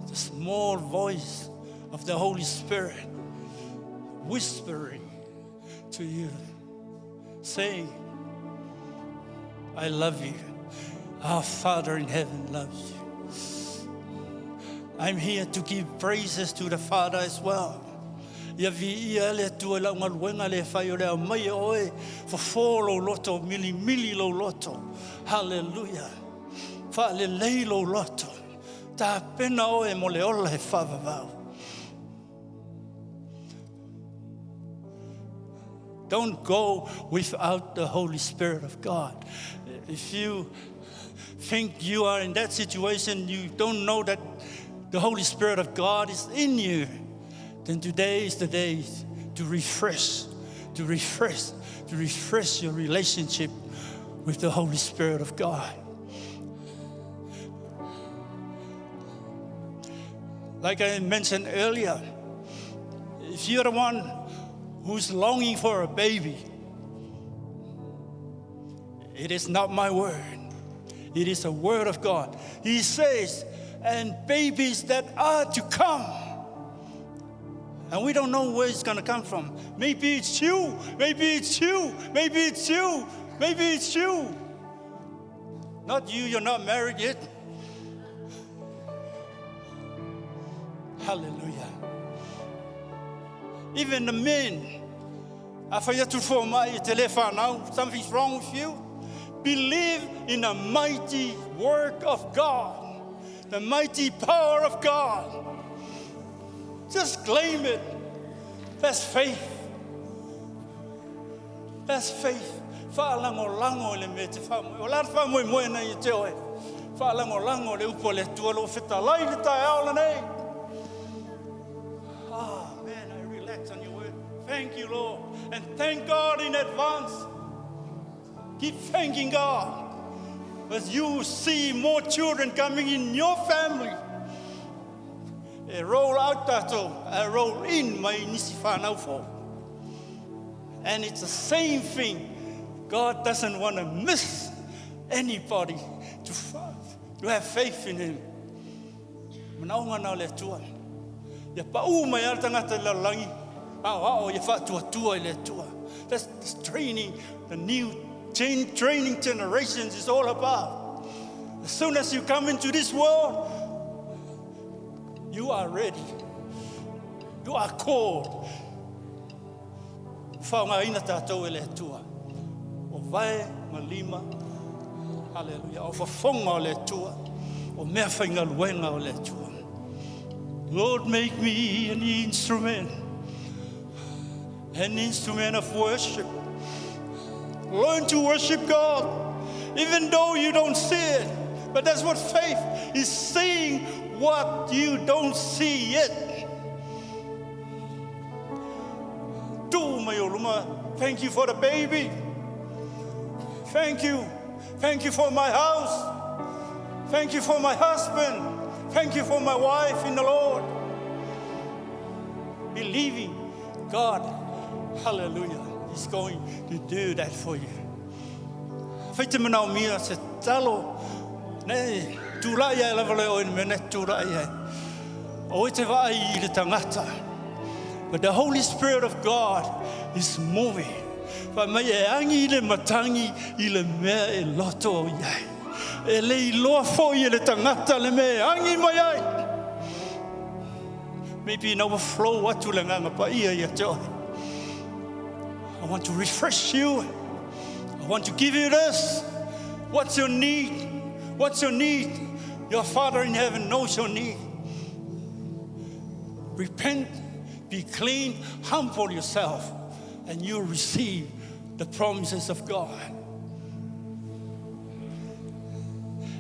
the small voice of the Holy Spirit whispering to you, saying, I love you. Our Father in heaven loves you. I'm here to give praises to the Father as well. Ia viia le Atua i lau galuega le fai o le aumai e oe, fofo lou loto, milimili lou loto. Hallelujah. Faalelei lou loto. Tapena oe mo le ola e faavavau. Don't go without the Holy Spirit of God. If you think you are in that situation, you don't know that the Holy Spirit of God is in you, then today is the day to refresh, to refresh, to refresh your relationship with the Holy Spirit of God. Like I mentioned earlier, if you're the one who's longing for a baby, it is not my word. It is the word of God. He says, and babies that are to come. And we don't know where it's going to come from. Maybe it's you. Maybe it's you. Maybe it's you. Maybe it's you. Not you, you're not married yet. Hallelujah. Even the men, a whai atu fō mai i te le whanau, something's wrong with you. Believe in the mighty work of God, the mighty power of God. Just claim it. That's faith. That's faith. Whaalangolango i le mea te whaamoe. O la te whaamoe moe nei i te oe. Whaalangolango le upo le tua lo whita lai le tae ao la nei. Ah, man, I relax on your word. Thank you, Lord. And thank God in advance. Keep thanking God. As you see more children coming in your family. E roll out tātou, e roll in mai nisi whanau fō. And it's the same thing. God doesn't want to miss anybody to have faith in him. Manaonga na o le Atua. Ia pau mai ala tangata i lalalogi, ao ao ia faatuatua i le Atua. That's this training, the new training generations is all about. As soon as you come into this world, you are ready. You are called. Faaaogaina tatou e le Atua. O vae ma lima. Hallelujah. O fofoga o le Atua. O mea faigaluega o le Atua. Lord, make me an instrument. An instrument of worship. Learn to worship God, even though you don't see it. But that's what faith is, seeing what you don't see yet. Tu mai o luma. Thank you for the baby. Thank you. Thank you for my house. Thank you for my husband. Thank you for my wife in the Lord. Believing God, hallelujah, is going to do that for you. Whai te manao mia se talo, nei, tūrai ai lava le oe ni mea, nei tūrai ai. O e te vaai i le tagata. But the Holy Spirit of God is moving. Fai mai e agi le matagi i le mea e loto i ai. E le iloa foi e le tagata le mea e agi mai ai. Maybe ina ua flow atu le Agaga Paia ia te oe. I want to refresh you. I want to give you this. What's your need? What's your need? Your Father in heaven knows your need. Repent, be clean, humble yourself, and you'll receive the promises of God.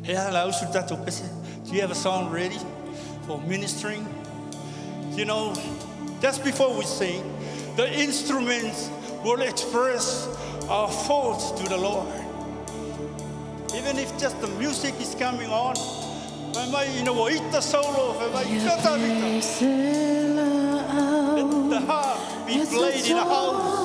He aha la usu tatou pese? Do you have a song ready for ministering? Just before we sing, the instruments will express our thoughts to the Lord. Even if just the music is coming on, fai mai ina ua ita solo, fai mai ita tavita. Let the harp be played in the house.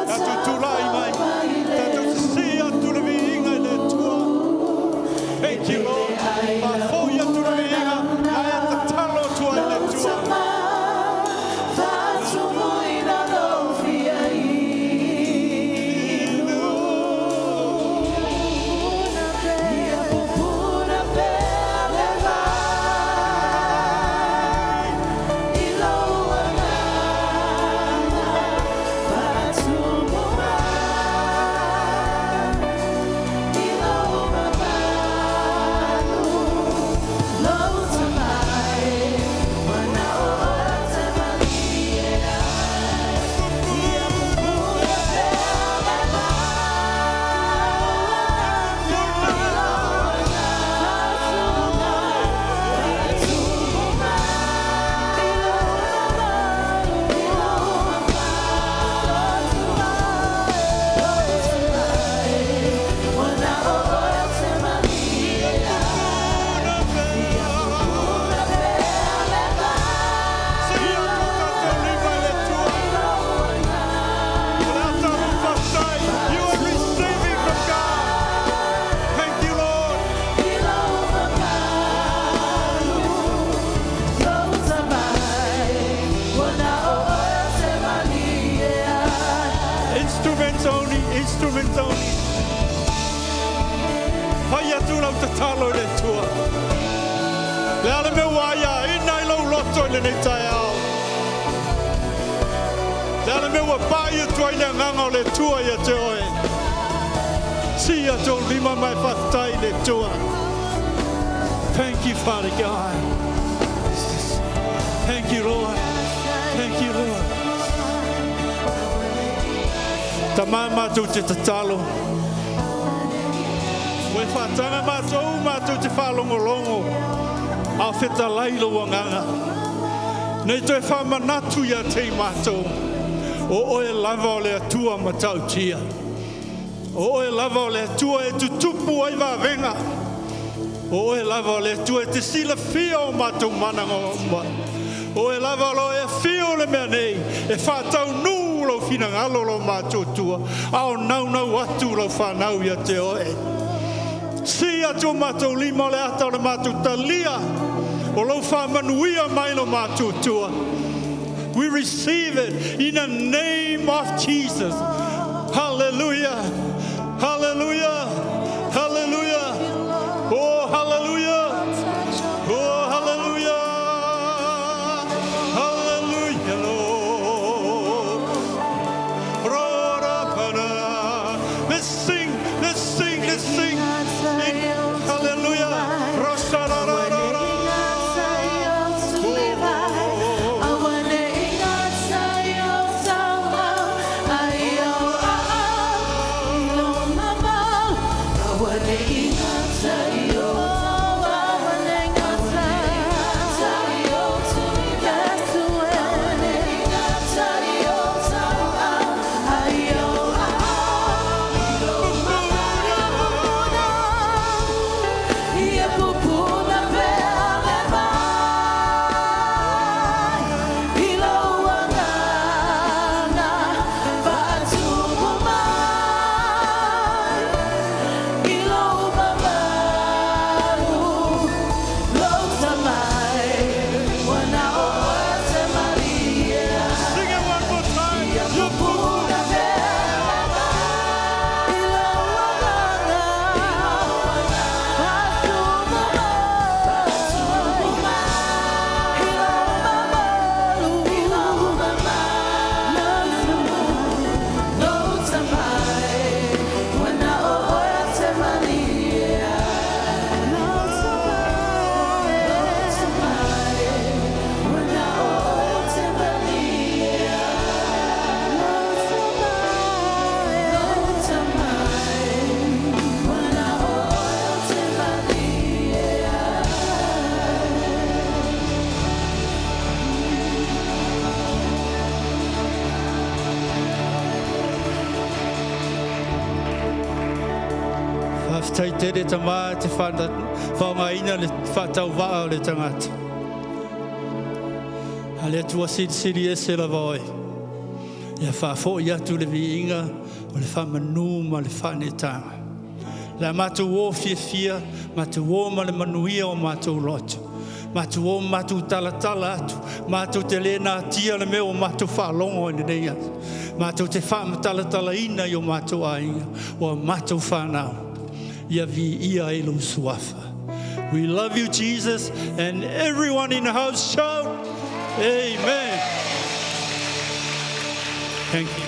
Tatou tulai mai, tatou sisī atu le viiga i le Atua. Thank you, Lord. Faafoi atu le viiga, ae tatalo atu ai le Atua. Sia atu tatou lima i le Atua. O le ata o lou faafetai. You are receiving from God. Thank you, Lord. Instruments only, instruments only. Fai atu lau tatalo i le Atua. Le a le mea ua aiaina i lou loto i lenei taeao. Le a le mea ua pai atu ai le agaga o le Atua ia te oe. Sia atu ou lima ma e faafetai i le Atua. Thank you, Father God. Thank you, Lord. Thank you, Lord. Tama matou te tatalo. Ua e faataga matou matou te faalogologo a o fetalai lou agaga. Nei toe faamanatu ia te i matou, o oe lava o le Atua matautia. O oe lava o le Atua e tutupu ai vavega. O oe lava o le Atua e te silafia o matou manaoga uma. O oe lava o lo o e afio i le mea nei e faataunuu lou finagalo lo matou Atua, a o naunau atu lau fanau ia te oe. Sii atu o matou lima o le ata o le matou talia o lou faamanuia mai lo matou Atua. We receive it in the name of Jesus. Hallelujah. Hallelujah. Hallelujah. Oh, hallelujah. Oh, hallelujah. Hallelujah, Lord. Rora. Let's sing, let's sing, let's sing. Hallelujah. Rosarararara. Faafetai tele tamā te faaaogaina le faatauvaa o le tagata. A le Atua silisili ese lava oe. Ia faafoi atu le viiga o le faamanu ma le faaneetaga. Le matou o fiafia, matou o ma le manuia o matou loto. Matou o matou talatala atu, matou te le natia le mea o matou faalogo i lenei aso. Matou te faamatalatalaina i o matou aiga, o matou whanau. Ia viia ai lou suafa. We love you, Jesus, and everyone in the house shout, Amen. Thank you.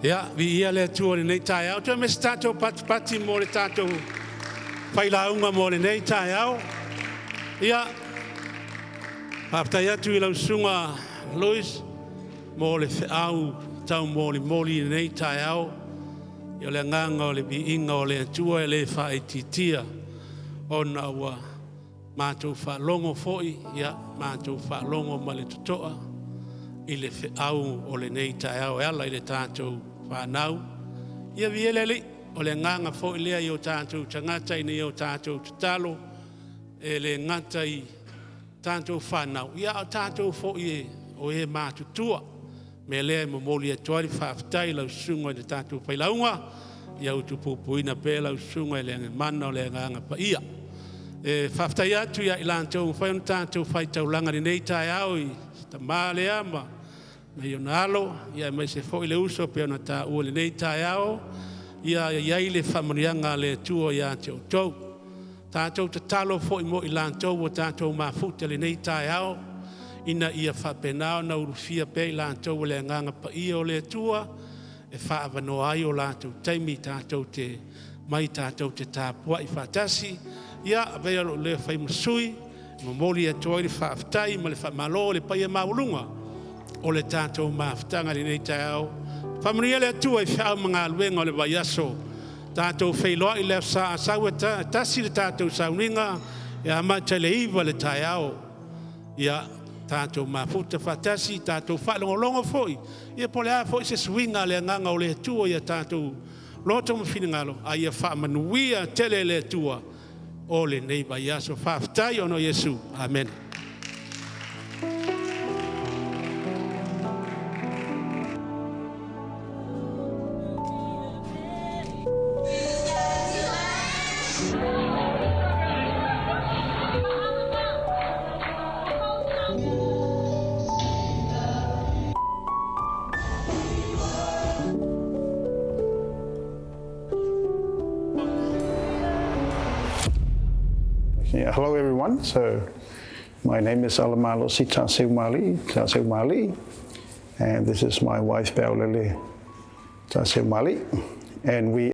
Ia, viia le Atua i lenei taeao. Toe me se tatou patipati mo le tatou failauga mo lenei taeao. Ia, faafetai atu i lau susuga Louis mo le feau tau molimoli i lenei taeao. Ia o le agaga o le viiga o le Atua e le faaitiitia ona ua matou faalogo foi, ia matou faalogo ma le totoa i le feau o lenei taeao e ala i le tatou fanau. Ia viia le Alii, o le agaga foi lea i o tatou tagata ina ia o tatou tatalo e le gata i tatou fanau, ia a o tatou foi e o e matutua. O le mea lea e momoli atu ai le faafetai i lau susuga i le tatou failauga, ia utupupuina pea lau susuga i le mana o le Agaga Paia. E faafetai atu ia i latou ua mafai ona tatou faitaulaga i lenei taeao i si tama lea ma nai ona alo, ia aemaise foi le uso pei ona taua i lenei taeao, ia i ai le faamanuiaga a le Atua ia te outou. Tatou tatalo foi mo i latou ua tatou mafuta i lenei taeao, ina ia faapena ona ulufia pea i latou e le Agaga Paia o le Atua e faaavanoa ai o latou taimi tatou te mai tatou te tapuai faatasi. Ia, avea lou leo e fai ma sui, e momoli atu ai le faafetai ma le faamalo i le paia maualuga o le tatou mafutaga i lenei taeao. Faamanuia le Atua i feau ma galuega o le vaiaso. Tatou feiloai i le Aso Sa Asau e 1:00 le tatou sauniga e amata i le 9:00 i le taeao. Ia tatou mafuta faatasi, tatou faalogologo foi, ia po o le a foi se suiga a le agaga o le Atua i a tatou loto ma finagalo, a ia faamanuia tele e le Atua o lenei vaiaso. Faafetai ona o Iesu. Amene. Yeah, hello everyone. So my name is Alamalosī Ta'aseumāli'i, and this is my wife Paulele Ta'aseumāli'i, and we